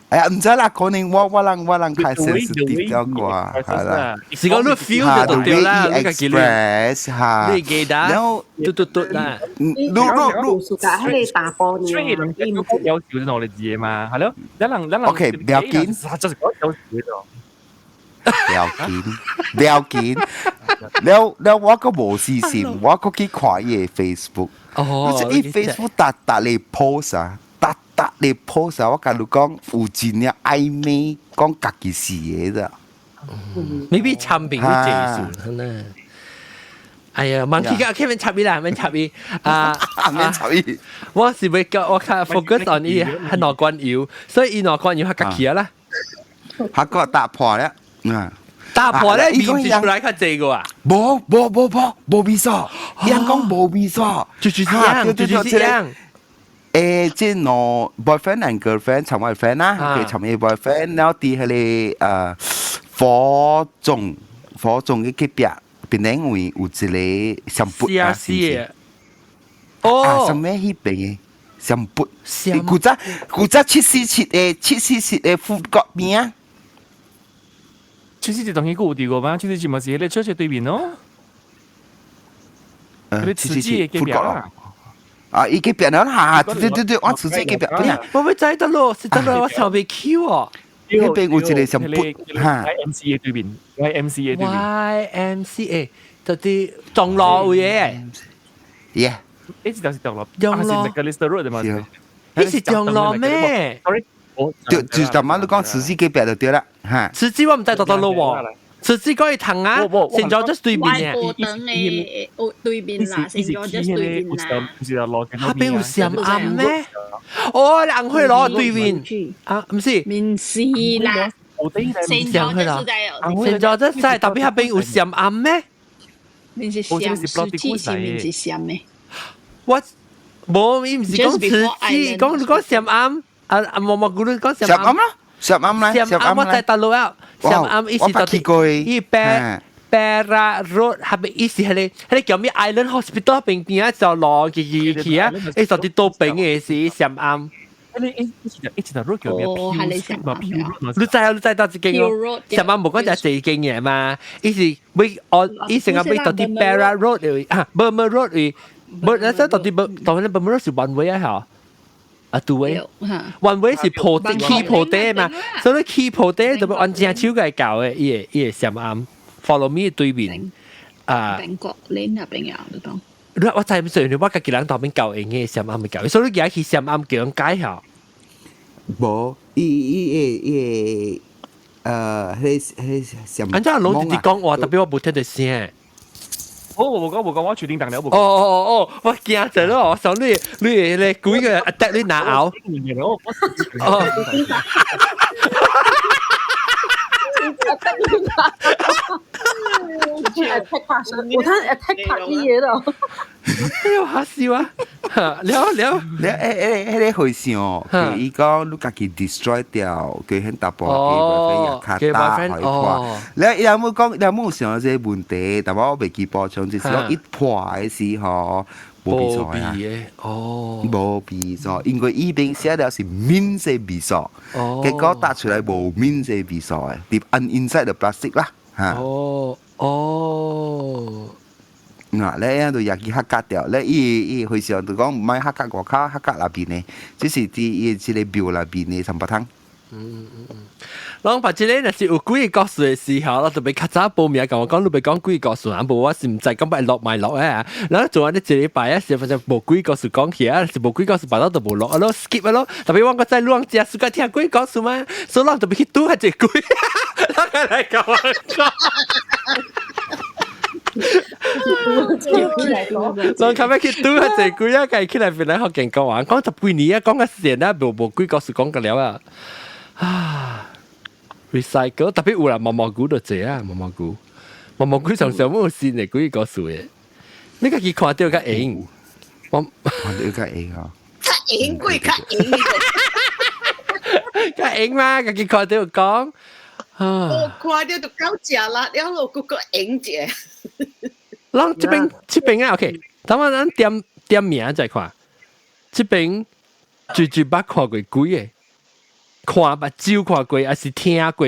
I: 哎呀，毋知啦，可能我我人我人較 sensitive 了啩，係啦。
A: 是講你 feel 就對啦，你家己
I: express 嚇，
A: 你記得，
I: 然後
A: 嘟嘟嘟啦，
I: 你你你，
E: suka 彼個查埔
C: 雖然人有少少努力字嘛，係咯，咱人咱人
I: OK，不要緊，
C: 就是講有少少。
I: 不要緊，不要緊。了了，我閣無私心，我閣去看伊的 Facebook。
A: 哦，
I: 伊 Facebook 逐逐咧 post 啊，逐逐咧 post 啊，我共你講有真正曖昧，講家己是的咋。
A: maybe 參朋友這數呢。哎呀，忘記個 Kevin 插伊啦，免插伊啊，
I: 免插伊。
A: 我是欲講我較 focus on 伊係兩罐油，所以伊兩罐油較夾起啦。
I: 較個打破了。嗯，
A: 打破咧，味是出來較濟個啊？
I: 無無無無無味素，伊人講無味素，
A: 就是這樣，就是這樣。
I: 誒，這兩 boyfriend and girlfriend 尋我 friend 啦，佢尋伊 boyfriend，然後佇彼個火種火種嘅隔壁，邊頂位有一個上撥
A: 啊，是哦，
I: 什麼彼邊嘅，上撥。古早747的747的 food court 邊啊。
C: 747當然有佇過嘛？747嘛是彼個車車對面咯。
I: 747 food court 咯。啊，伊隔壁啦，哈，對對對，我慈濟隔壁，不是，
A: 我欲知得咯，是得咯，我想袂起喎。
I: 彼邊有一個上撥，哈
C: ，YMCA 對面，YMCA 對面
A: ，YMCA 就是中路位嘅。
I: Yeah，
C: 呢條是中路，啊是 Macalister Road 嘛？
A: 呢是中路咩
C: ？Sorry，
I: 就就頭晚你講慈濟隔壁就對啦，哈。
A: 慈濟我毋知到佗落喎。慈濟嗰個藤啊，聖佐治對面
M: 嘅。外婆燈的對面啦，聖佐治對面啦。
A: 彼邊有閃暗咩？哦，紅火爐對面啊，毋是。
M: 毋是啦。聖佐治
A: 聖佐治在，特別彼邊有閃暗咩？
M: 面是閃，慈濟是面是閃的。
A: 我無，伊毋是講慈濟，講你講閃暗，啊啊毛毛菇你講閃
I: 暗咯。閃暗咧，
A: 閃暗我在大陸啊，閃暗伊是到底伊 Perak Road 彼邊伊是彼個彼個叫咩 Island Hospital 邊邊啊，就路去去去啊，伊到底佗邊的是閃暗。
C: 你一條 road 叫咩？
A: 你知啊？你知佗一間哦？閃暗無講就一間嘅嘛，伊是欲哦，伊成個欲到底 Perak Road 位啊，Burma Road 位，無那時到底無，當然 Burma Road 是 one way 啊，嚇。啊，對，one way 是破地起破地嘛，所以起破地就欲按正手來搞的，伊會閃暗，Follow me 對面啊。
M: 英國你那邊啊，你講。
A: 你我知唔知？我家己人佗邊教用的閃暗的教，所以你而家去閃暗叫人解下。
I: 無，伊伊會伊會，彼彼閃。
A: 按怎攏直直講話，特別我無聽著聲。
C: 我無講無講，我決定當了無。
A: 哦哦哦，我驚著咯，我想你你你幾個 attack 你拿拗。哦。
D: attack
E: 我睇 attack 拍啲嘢咯。
A: 哎呦嚇死我！了了
I: 了，彼個和尚，佢伊講你家己 destroy 掉，佢很大部佢卡打予伊看。了伊有冇講，伊有冇想這個問題？但我袂記補充，就是講伊破的時候無味素啊。
A: 哦，
I: 無味素，因為伊邊寫了是免洗味素，結果打出來無免洗味素的，佇 inside the plastic 啦，嚇。
A: 哦哦。
I: 嗱，咧就也去客家掉，咧伊伊和尚就講毋愛客家外口，客家內邊的，只是佇伊這個廟內邊的三白湯。
A: 嗯嗯嗯，攏把這個若是有鬼故事的時候，我特別較早報名，共我講你欲講鬼故事啊，無我是毋知講欲錄覓錄啊。然後做完呢一禮拜啊，是反正無鬼故事講起啊，是無鬼故事別到就無錄啊咯，skip 啊咯。特別我閣知你攏誠喜歡聽鬼故事嘛，所以咱特別去拄較濟鬼，咱來共我講。咱較欲去拄較濟鬼啊，家起來變來福建講話，講十幾年啊，講個線啊，無無鬼故事講個了啊。啊，recycle 特別有啦，毛毛菇就濟啊，毛毛菇，毛毛菇常常有新的鬼故事的，你家己看著較會，
I: 我看著較會吼，
D: 較會過較會，
A: 較會嘛，家己看著講，
D: 我看著就夠食啦，了後閣閣會者。
A: 咱這邊這邊啊，OK，等下咱點點名再看，這邊最最捌看過鬼的。看目睭看過，還是聽過、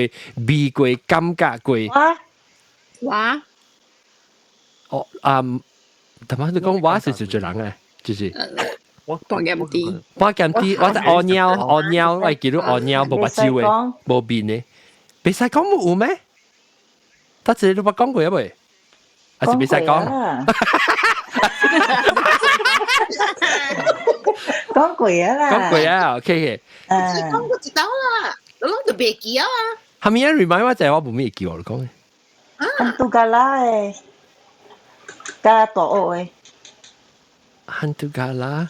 A: 味過、感覺過？
H: 我
M: 我
A: 哦啊，頭先你講我是做做人誒，就是
C: 我
M: 半減低，
A: 半減低，我是烏貓烏貓，我記錄烏貓無目睭的，無面的，袂使講無有咩？他這個你捌講過啊未？還是袂使講？
H: 講過啊啦，
A: 講過啊，OK。
D: 講過一道啦，我攏就袂記啊。
A: 係咪啊？remind 我就係我無咩記我講嘅。
H: Hantu galah 的，佮大學的。
A: Hantu galah。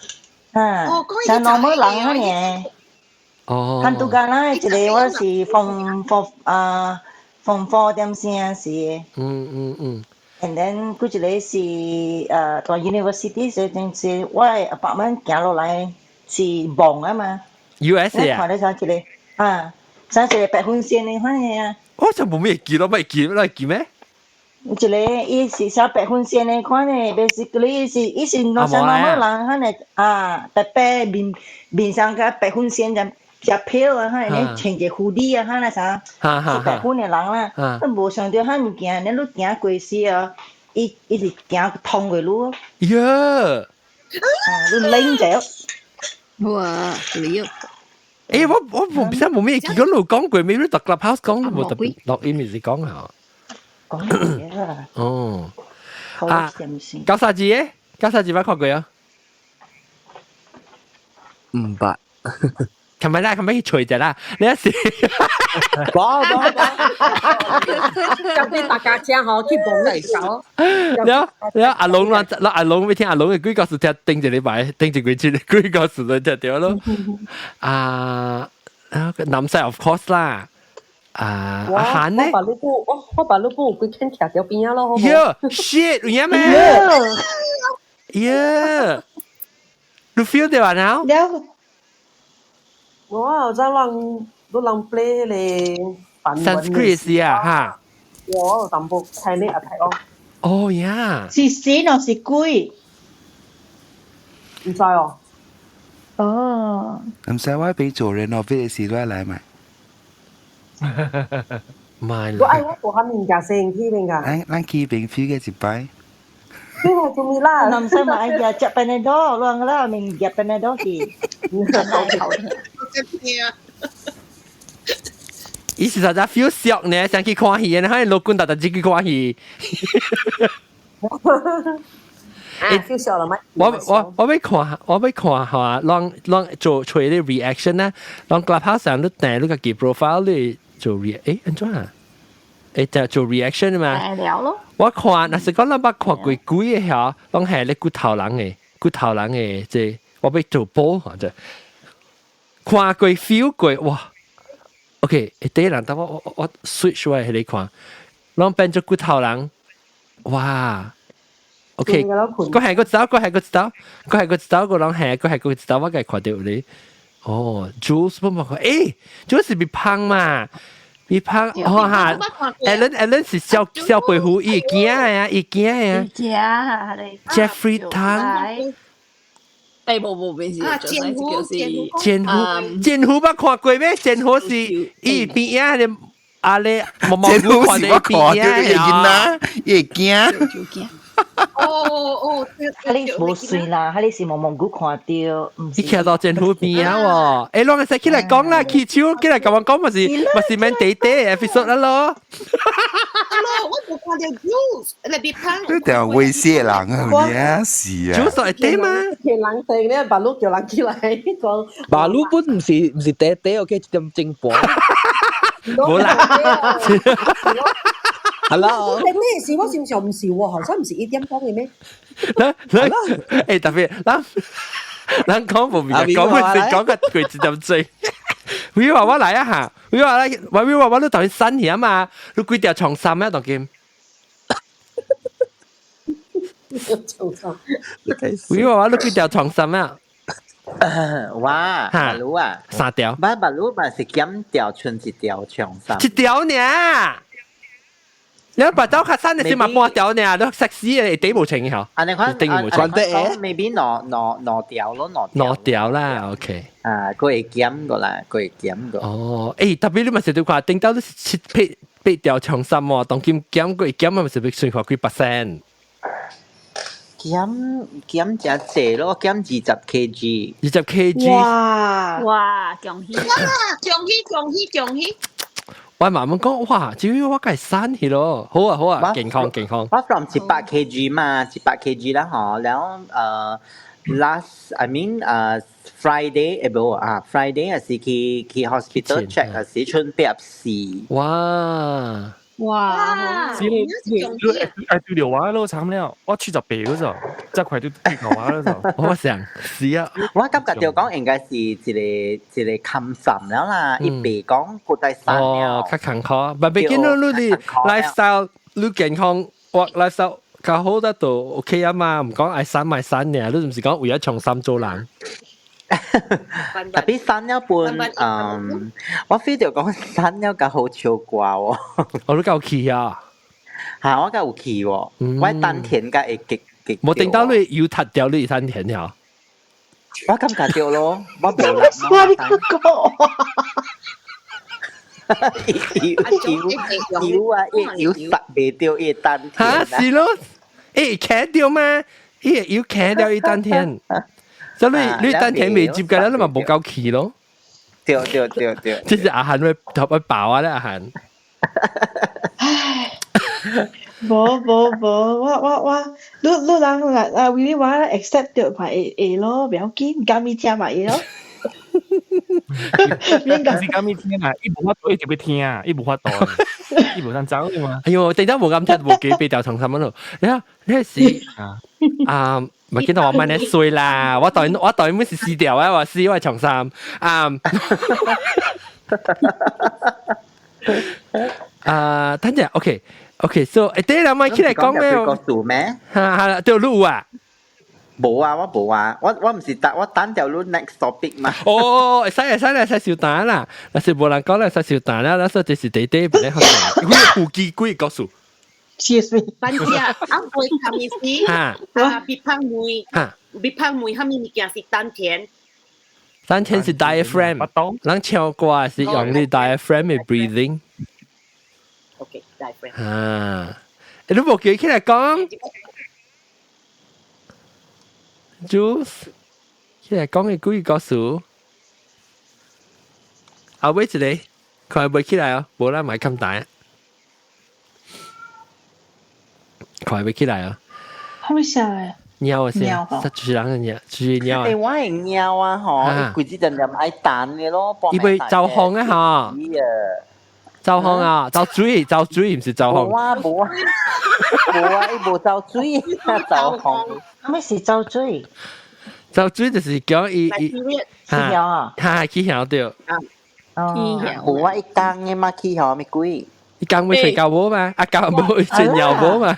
H: 啊，像 normal 人嗰呢。
A: 哦。
H: Hantu galah 的一個我是 form four 啊，form four 點聲是。
A: 嗯嗯嗯。
H: And then 閣一個是在 university 時陣是我的 apartment 行落來是望啊嘛。
A: US 啊。
H: 看到像一個啊，像一個白粉線的款的啊。
A: 我就無咩記咯，咪記，你記咩？
H: 一個伊是寫白粉線的款的，basically 是伊是兩三媽媽人，彼個啊白白面面上個白粉線就食票啊，彼個穿一個 hoodie 啊，彼個啥是白粉的人啦。啊，無想著彼物件，你你行過時啊，伊伊是行通過你。
A: 喲！
H: 啊，你拎者。
M: 哇，你要。
A: 誒，我我冇真冇咩見過路講過，咩都讀 Clubhouse 講都冇特別錄音咪是講下。
H: 講嘢啦。
A: 哦。啊，九啥字嘅？九啥字捌看過啊？
G: 唔捌。
A: 琴日啦，琴日去除隻啦，你一時。
E: 冇冇冇。咁啲大家姐嗬去幫你手。
A: 了了，阿龍啦，阿龍要聽阿龍嘅幾個時聽頂一禮拜，頂一幾次，幾個時就聽到咯。啊，南西 of course 啦。啊，阿韓呢？
E: 我把你不，我我把你不有幾天徛條邊仔咯，好冇？
A: 喲，shit，有影咩？喲，你 feel 到啊？now？
E: 我有走人，你人 play 迄個梵文
A: Sanskrit 是啊，哈。
E: 我有淡薄聽你阿睇哦。
A: 哦呀。
K: 是神還是鬼？
E: 唔知哦。
K: 哦。
I: 唔使我俾做 renovate 時都來買。
A: 買。
E: 我愛我大漢物件先去邊個？
I: 咱咱去邊 feel 嘅一擺。
E: 你係做咩啦？
H: 唔使買日食 Panadol，亂啦，明食 Panadol 去。
A: 伊是實在 feel 俗呢，想去看戲，然後老公特特自己看戲。
E: 啊，feel 俗了咩？
A: 我我我欲看，我欲看下，攏攏做做啲 reaction 呢，攏 Clubhouse 上你訂你家己 profile 你做 re，誒，按怎啊？誒，就做 reaction 嘛。
M: 了咯。
A: 我看，若是講咱捌看過幾個遐，攏係咧骨頭人的，骨頭人的，這我欲做波嚇這，看過 feel 過，哇！OK，第一人等我我我 switch 我迄個看，攏變做骨頭人，哇！OK，個係個走，個係個走，個係個走，個人係個係個走，我計看到你。哦，Jules 不嘛看，誒，Jules 是變胖嘛？變胖，哦哈，Alan Alan 是小小白虎，伊驚啊，伊驚啊。
M: 驚你。
A: Jeffrey Tang。
M: 誒，無無，變是，
D: 劍虎，
A: 劍虎，劍虎捌看過咩？劍虎是伊邊仔的阿咧毛毛菇看的邊仔
I: 啊，伊驚。
D: 哦哦，
H: 彼個無算啦，彼個是毛毛菇看到，
A: 伊徛到政府邊仔喎，欸，攏會使起來講啦，起手起來共我講，嘛是嘛是免短短 episode 啦咯。
D: 咯，我無看著 Jules，你別胖。
I: 你條猥褻人啊，你是啊。
A: Jules 會短嗎？
E: 叫人定咧，白鹿叫人起來講。
G: 白鹿本唔是唔是短短，OK，一點鐘半。
A: 無啦。
G: Hello，
E: 你咩事？我線上唔是喎，好像唔是一點鐘嘅咩？
A: 嗱嗱，欸，特別，咱咱講無明，講唔是講個鬼一點鐘。威話我來啊哈，威話來，威話我你當瘦去啊嘛，你幾條長衫啊當今？威話我你幾條長衫啊？
N: 哇，白鹿啊，
A: 三條。
N: 白白鹿嘛是減條，剩一條長衫。
A: 一條爾。你白走較瘦的是嘛半條爾，你食死的底無穿吼。
N: 按呢款，
A: 底無穿。
N: maybe 兩兩兩條咯，兩
A: 兩條啦，OK。
N: 啊，佢會減過啦，佢會減過。
A: 哦，欸，特別你嘛是對看，頂到你是七八八條長衫喎，當今減過減嘛是欲算看幾 percent。
N: 減減誠濟咯，減20 kg。20
A: kg。
K: 哇
M: 哇，恭喜！
D: 哇，恭喜恭喜恭喜！
A: 我媽媽講，哇，至於我梗係瘦去咯，好啊好啊，健康健康。
N: 我 from 100 kg 嘛，100 kg 啦嗬，然後last I mean Friday 誒無啊，Friday 係是去去 hospital check 係是剩84。
A: 哇！
M: 哇！
C: 是你你愛對著我咯，慘了，我78嗰陣，這快就對我了就。
A: 我想是啊，
N: 我感覺就講應該是一個一個坎心了啦，伊袂講閣再瘦了。
A: 哦，較艱苦，但畢竟你你 lifestyle 你健康，我 lifestyle 較好得就 OK 啊嘛，毋講愛瘦愛瘦爾，你毋是講為咗長衫做人。
N: 特別瘦了半，嗯，我 feel 到講瘦了較好唱歌哦。
A: 我都夠氣啊！
N: 嚇，我敢有去喎，我丹田敢會極極。
A: 無定到你要踢掉你丹田了。
N: 我感覺到咯，我無力。
K: 我你講
N: 搖搖啊，伊搖實袂掉伊丹田。
A: 嚇是咯，會徛掉嗎？伊會搖徛掉伊丹田。所以你丹田未接嘅啦，你咪無夠氣咯。
N: 對對對對。
A: 這是阿韓會頭會爆啊咧，阿韓。
K: 唉，無無無，我我我，你你人來啊，為你我 accept 到嘛會會咯，不要緊，甘咪食嘛會咯。
C: 免講是甘咪聽啊，伊無法度，伊就欲聽，伊無法度，伊無通走嘛。
A: 哎喲，突然間無咁聽，無記背掉長衫咯。你睇，你是啊？唔係見到我問你衰啦，我當我當然是死掉啊，我死我長衫啊。啊，等陣，OK OK，so 誒，等下咪起來講咩？
N: 個數咩？
A: 哈哈，對路啊。
N: 無啊，我無啊，我我毋是等我等條路 next topic 嘛。
A: 哦，會使會使會使小等啦，若是無人講咧，會使小等啦，那所以這是弟弟本來學嘅，幾個幾幾個數。
K: Excuse me。
D: 反正啊，會含意思，啊，別胖妹，別胖妹，蝦米物件是丹田。
A: 丹田是 diaphragm，人唱歌是用你 diaphragm 嘅 breathing。
D: OK，diaphragm。
A: 啊，你無記起來講。Jules，起來講嘅幾個數，後尾一個，看袂起來哦，無啦買咁大，看袂起來哦。
K: 係咪啥咧？
A: 貓啊，是，就是人嘅貓，就是貓。
N: 欸，我係貓啊，吼，伊規日陣就愛彈嘅咯，
A: 伊會走風啊，吼。走風啊，走水，走水，毋是走風。
N: 無啊，無啊，無啊，伊無走水，走風。
H: 咩是走水？
A: 走水就是講伊伊
H: 起曉啊，
A: 哈起曉對。
N: 哦，無啊，伊講嘅嘛起曉咪鬼。
A: 伊講會睡覺無嘛？啊，講無會睡尿無嘛？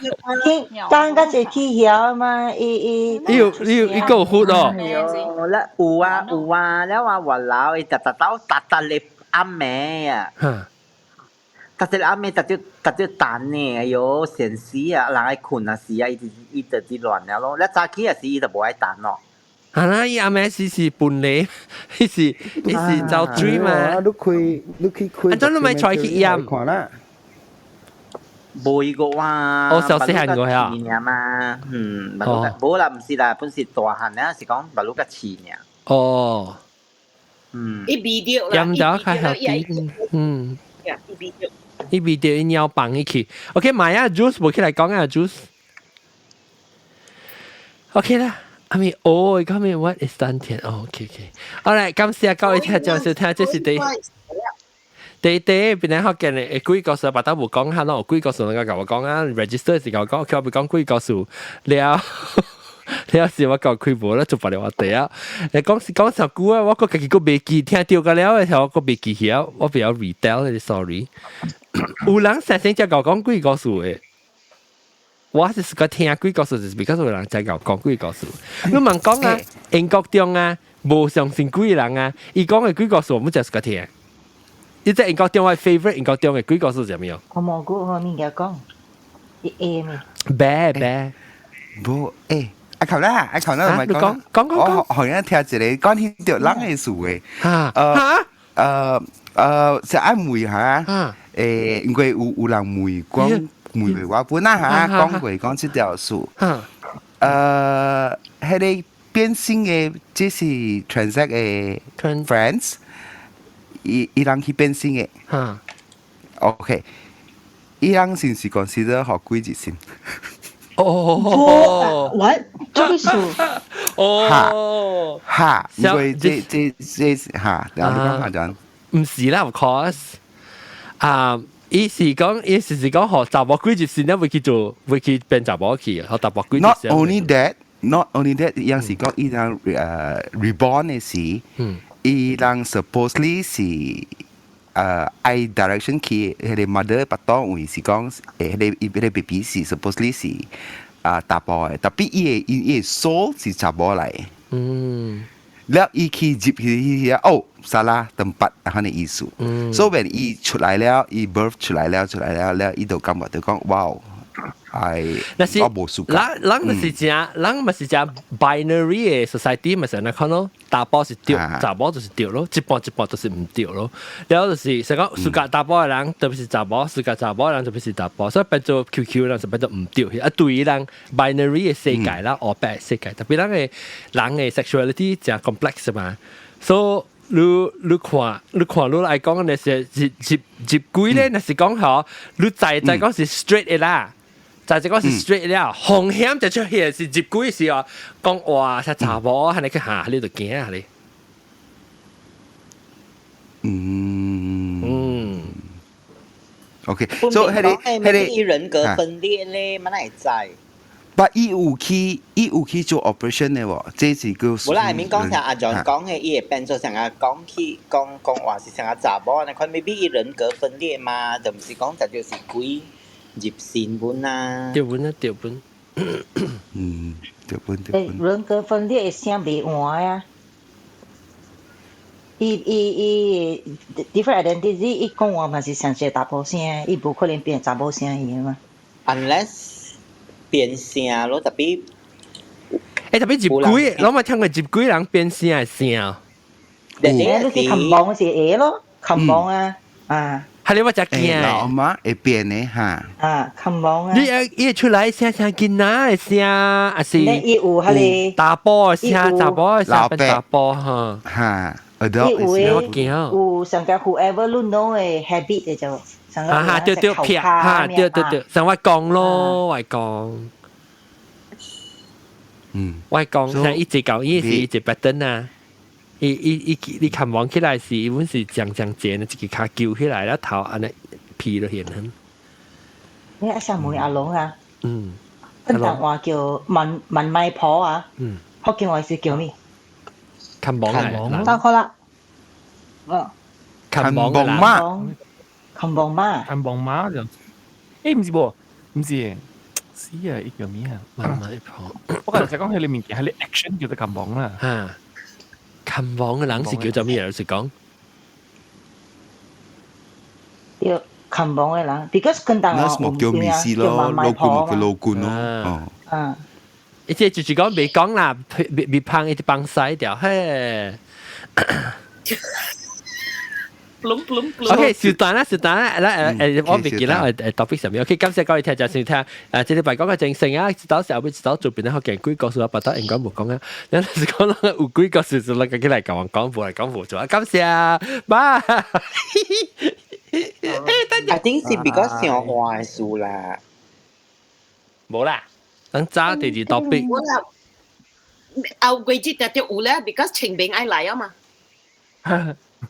H: 講個是起曉嘛？伊伊
A: 伊有伊有伊夠好咯。
N: 啦有啊有啊，了啊我老伊逐逐到逐逐咧暗暝啊。逐日暗暝逐日逐日等呢，哎喲，善死啊！人愛睏啊死啊，伊伊就佇亂了咯。了早起也是伊就無愛等咯。
A: 啊啦，伊暗暝時是半暝，伊是伊是走水嘛。
I: 你開你去開。
A: 啊，怎你咪出去驗？
I: 看啦。
N: 無伊個哇！
A: 我小細漢個呀。
N: 嘛，嗯，無啦，毋是啦，本是大漢咧，是講目睭較淺爾。
A: 哦。
N: 嗯。
D: 伊味著啦，
A: 驗咗較曉啲，嗯。
D: 伊味著。
A: 伊味著伊尿放入去。OK，買啊，juice 無起來講啊，juice。OK 啦，阿咪哦，講咩？What is 丹田？哦，OK OK。好來，感謝各位聽眾收聽，這是第第第邊個學見的幾個數，別當無講下咯，幾個數人家共我講啊，register 時共我講，佢未講幾個數了。了是我講開無啦，做別了我第啊。你講是講上久啊，我閣家己閣袂記，聽著個了的時候我閣袂記起啊，我比較 retell sorry。有人實先才共我講幾個數的，我是個聽鬼故事，就是 because 有人才共我講鬼故事。你問講啊，英國中啊，無相信鬼人啊，伊講的鬼故事，我們就是個聽。你知英國中我 favorite 英國中的鬼故事是啥物哦？
H: 我無久好物件講，伊會咩？
A: 白白，
I: 無欸。阿球啦，阿球啦，唔係講
A: 講講
I: 我好像聽一個講起著人的事的。
A: 嚇
I: 嚇？是愛問下，因為有有人問講問過我本啊嚇，講過講這條事。彼個變性的，這是 transact 的 friends，伊伊人去變性的。
A: 嚇。
I: OK，伊人是毋是 consider 予鬼入身？
A: 哦
K: ，what？這個數？
A: 哦，
I: 哈，因為這這這哈，然後你講下陣。
A: 毋是啦，of course。啊，伊是講，伊是是講，予查某鬼入身咧，會去做，會去變查某去，予查某鬼入
I: 身。Not only that, not only that，伊人是講伊人reborn 的時，伊人 supposedly 是愛 direction 去彼個 mother 腹肚位是講，彼個伊彼個 baby 是 supposedly 是啊查埔的，tapi 伊的伊伊的 soul 是查某來的。了伊去入去去哦，salah tempat 咁的意思。所以伊出來了，伊 birth 出來了，出來了，了伊就感覺就講，哇，係，
A: 那是
I: 我無 suka。
A: 人人咪是正，人咪是正 binary 嘅 society 咪是按呢看咯，查埔是對，查某就是對咯，一半一半就是毋對咯。了後就是成講 suka 查埔嘅人，特別是查某，suka 查某嘅人特別是查埔，所以變做 QQ 人就變做毋對。啊，對人 binary 嘅世界啦，黑白世界，特別人嘅人嘅 sexuality 誠 complex 嘛，所以你看你來講，那是入入入鬼咧，若是講吼，你在在講是 straight 的啦，在在講是 straight 了，風險就出現是入鬼時哦，講哇，啥查某，按呢去嚇，你就驚啊你。
I: OK，所以彼個彼個
N: 人格分裂咧，嘛哪會知？
I: but 伊有去做 operation 的喎，這是叫。
N: 無啦，免講像阿 John 講的，伊會變做像阿講起講講話是像阿查某，那款 maybe 伊人格分裂嘛，就毋是講就就是鬼入神本啊。
A: 對本啊，對本。
I: 對本對本。
H: 人格分裂聲袂換啊！伊伊伊 different identity，伊講話嘛是像一個查埔聲，伊無可能變查某聲伊嘛。
N: Unless 變聲咯，特別
A: 欸，特別入鬼，我嘛聽過入鬼人變聲的聲。
H: 你是冚棒是會咯，冚棒啊啊！
A: 係你我真驚。
I: 老媽會變的哈。
H: 啊，冚棒啊！
A: 你伊出來聲像囡仔的聲，還是？
H: 伊有彼個
A: 查埔的聲，查埔的聲變查埔哈。
I: 哈，
H: 伊有的有上個 whoever 你 know 的 habit 的就。
A: 啊哈，對對撇哈，對對對，像我講咯，我講。我講像一直講，伊是一個 pattern 啊。伊伊伊你看望起來是，伊本是長長尖的，一個跤揪起來，了頭按呢皮落去很。
H: 你阿想問阿龍啊？
A: 嗯。
H: 本地話叫問問米婆啊？福建話是叫咩？
A: 看望啊！
H: 得好啦。哦。
A: 看望
I: 媽。
H: 看望媽。
C: 看望媽就，欸，毋是無，毋是，死啊！伊叫咩啊？
A: 問米婆。
C: 我剛才講彼個物件，彼個 action 叫做看望啦。
A: 嚇！看望的人是叫做咩？老實講。
H: 對，看望的人，because 跟當
I: 我莫叫米絲咯，老官莫叫老官咯。哦。
H: 啊。
A: 伊這就是講袂講啦，未未芳伊就放屎掉，嘿。OK，小等啦，小等啦，來我袂記啦，topic 上面。OK，感謝各位聽眾收聽。這禮拜講個正性啊，到時後尾到做邊咧，學見幾個數啊，白得應該無講啊。你是講有幾個數就來個起來講講無來講無做啊。感謝，拜。
N: I think 是 because 上話事啦。
A: 無啦，等早第二 topic。
D: 我啦，後季節就有咧，because 清明愛來啊嘛。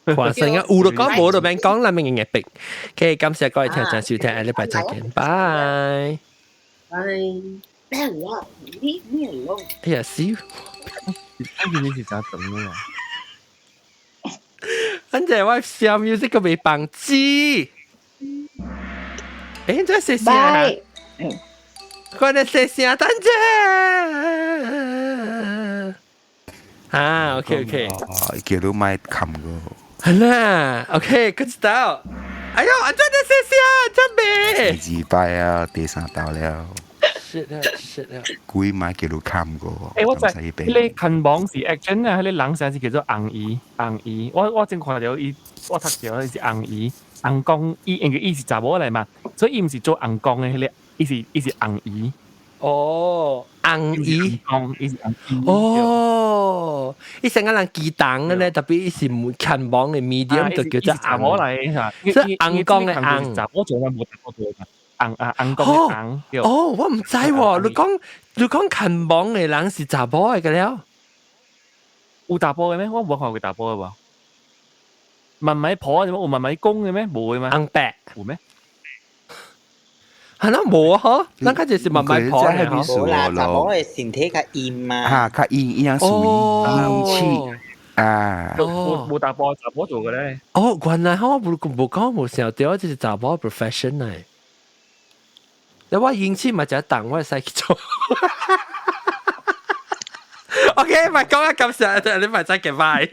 A: 還成啊，有就講，無就免講啦，免硬逼。OK，感謝各位聽眾收聽，下禮拜再見，拜。
D: 拜。咩啦？你咩咯？
A: 哎呀，死！
C: 呢你是咋整的啊？
A: 反正我小 music 個未放機。欸，這是啥？我咧寫聲等者。啊，OK OK。
I: 叫你莫冚個。
A: 係啦，OK，佢知道。哎呦，啊，真係寫聲，真未。
I: 第二擺啊，第三道了。
A: 是了，是了。
I: 鬼莫叫你冚個。
C: 欸，我知，彼個牽網是 action 啊，彼個人聲是叫做紅衣，紅衣。我正看著伊，我讀著伊是紅衣，紅公，伊因為伊是查某來嘛，所以伊毋是做紅公的彼個，伊是紅衣。
A: 哦，紅衣，
C: 伊是紅衣。
A: 哦，伊成個人激動的咧，特別伊是牽網的 medium 就叫做
C: 查某來的，
A: 所以紅公的紅。
C: 查某做嘛無查某做嘛。紅啊紅公的紅。
A: 哦，我毋知喎，你講牽網的人是查某的個了？
C: 有查埔的咩？我無看過查埔的無。問米婆有問米公的咩？無的嗎？
A: 紅白
C: 有咩？
A: 係啦，無啊，嗬，咱較就是問米婆
I: 嘅
N: 嗬。無啦，查某的身體較硬嘛。
I: 嚇，較硬，伊樣屬於硬氣啊。
C: 無查埔，查埔做的咧。
A: 哦，原來我無無講無想到，這是查某 profession 嚟。你我應試嘛，就等我會使去做。OK，咪講啊，感謝，你咪再見，拜。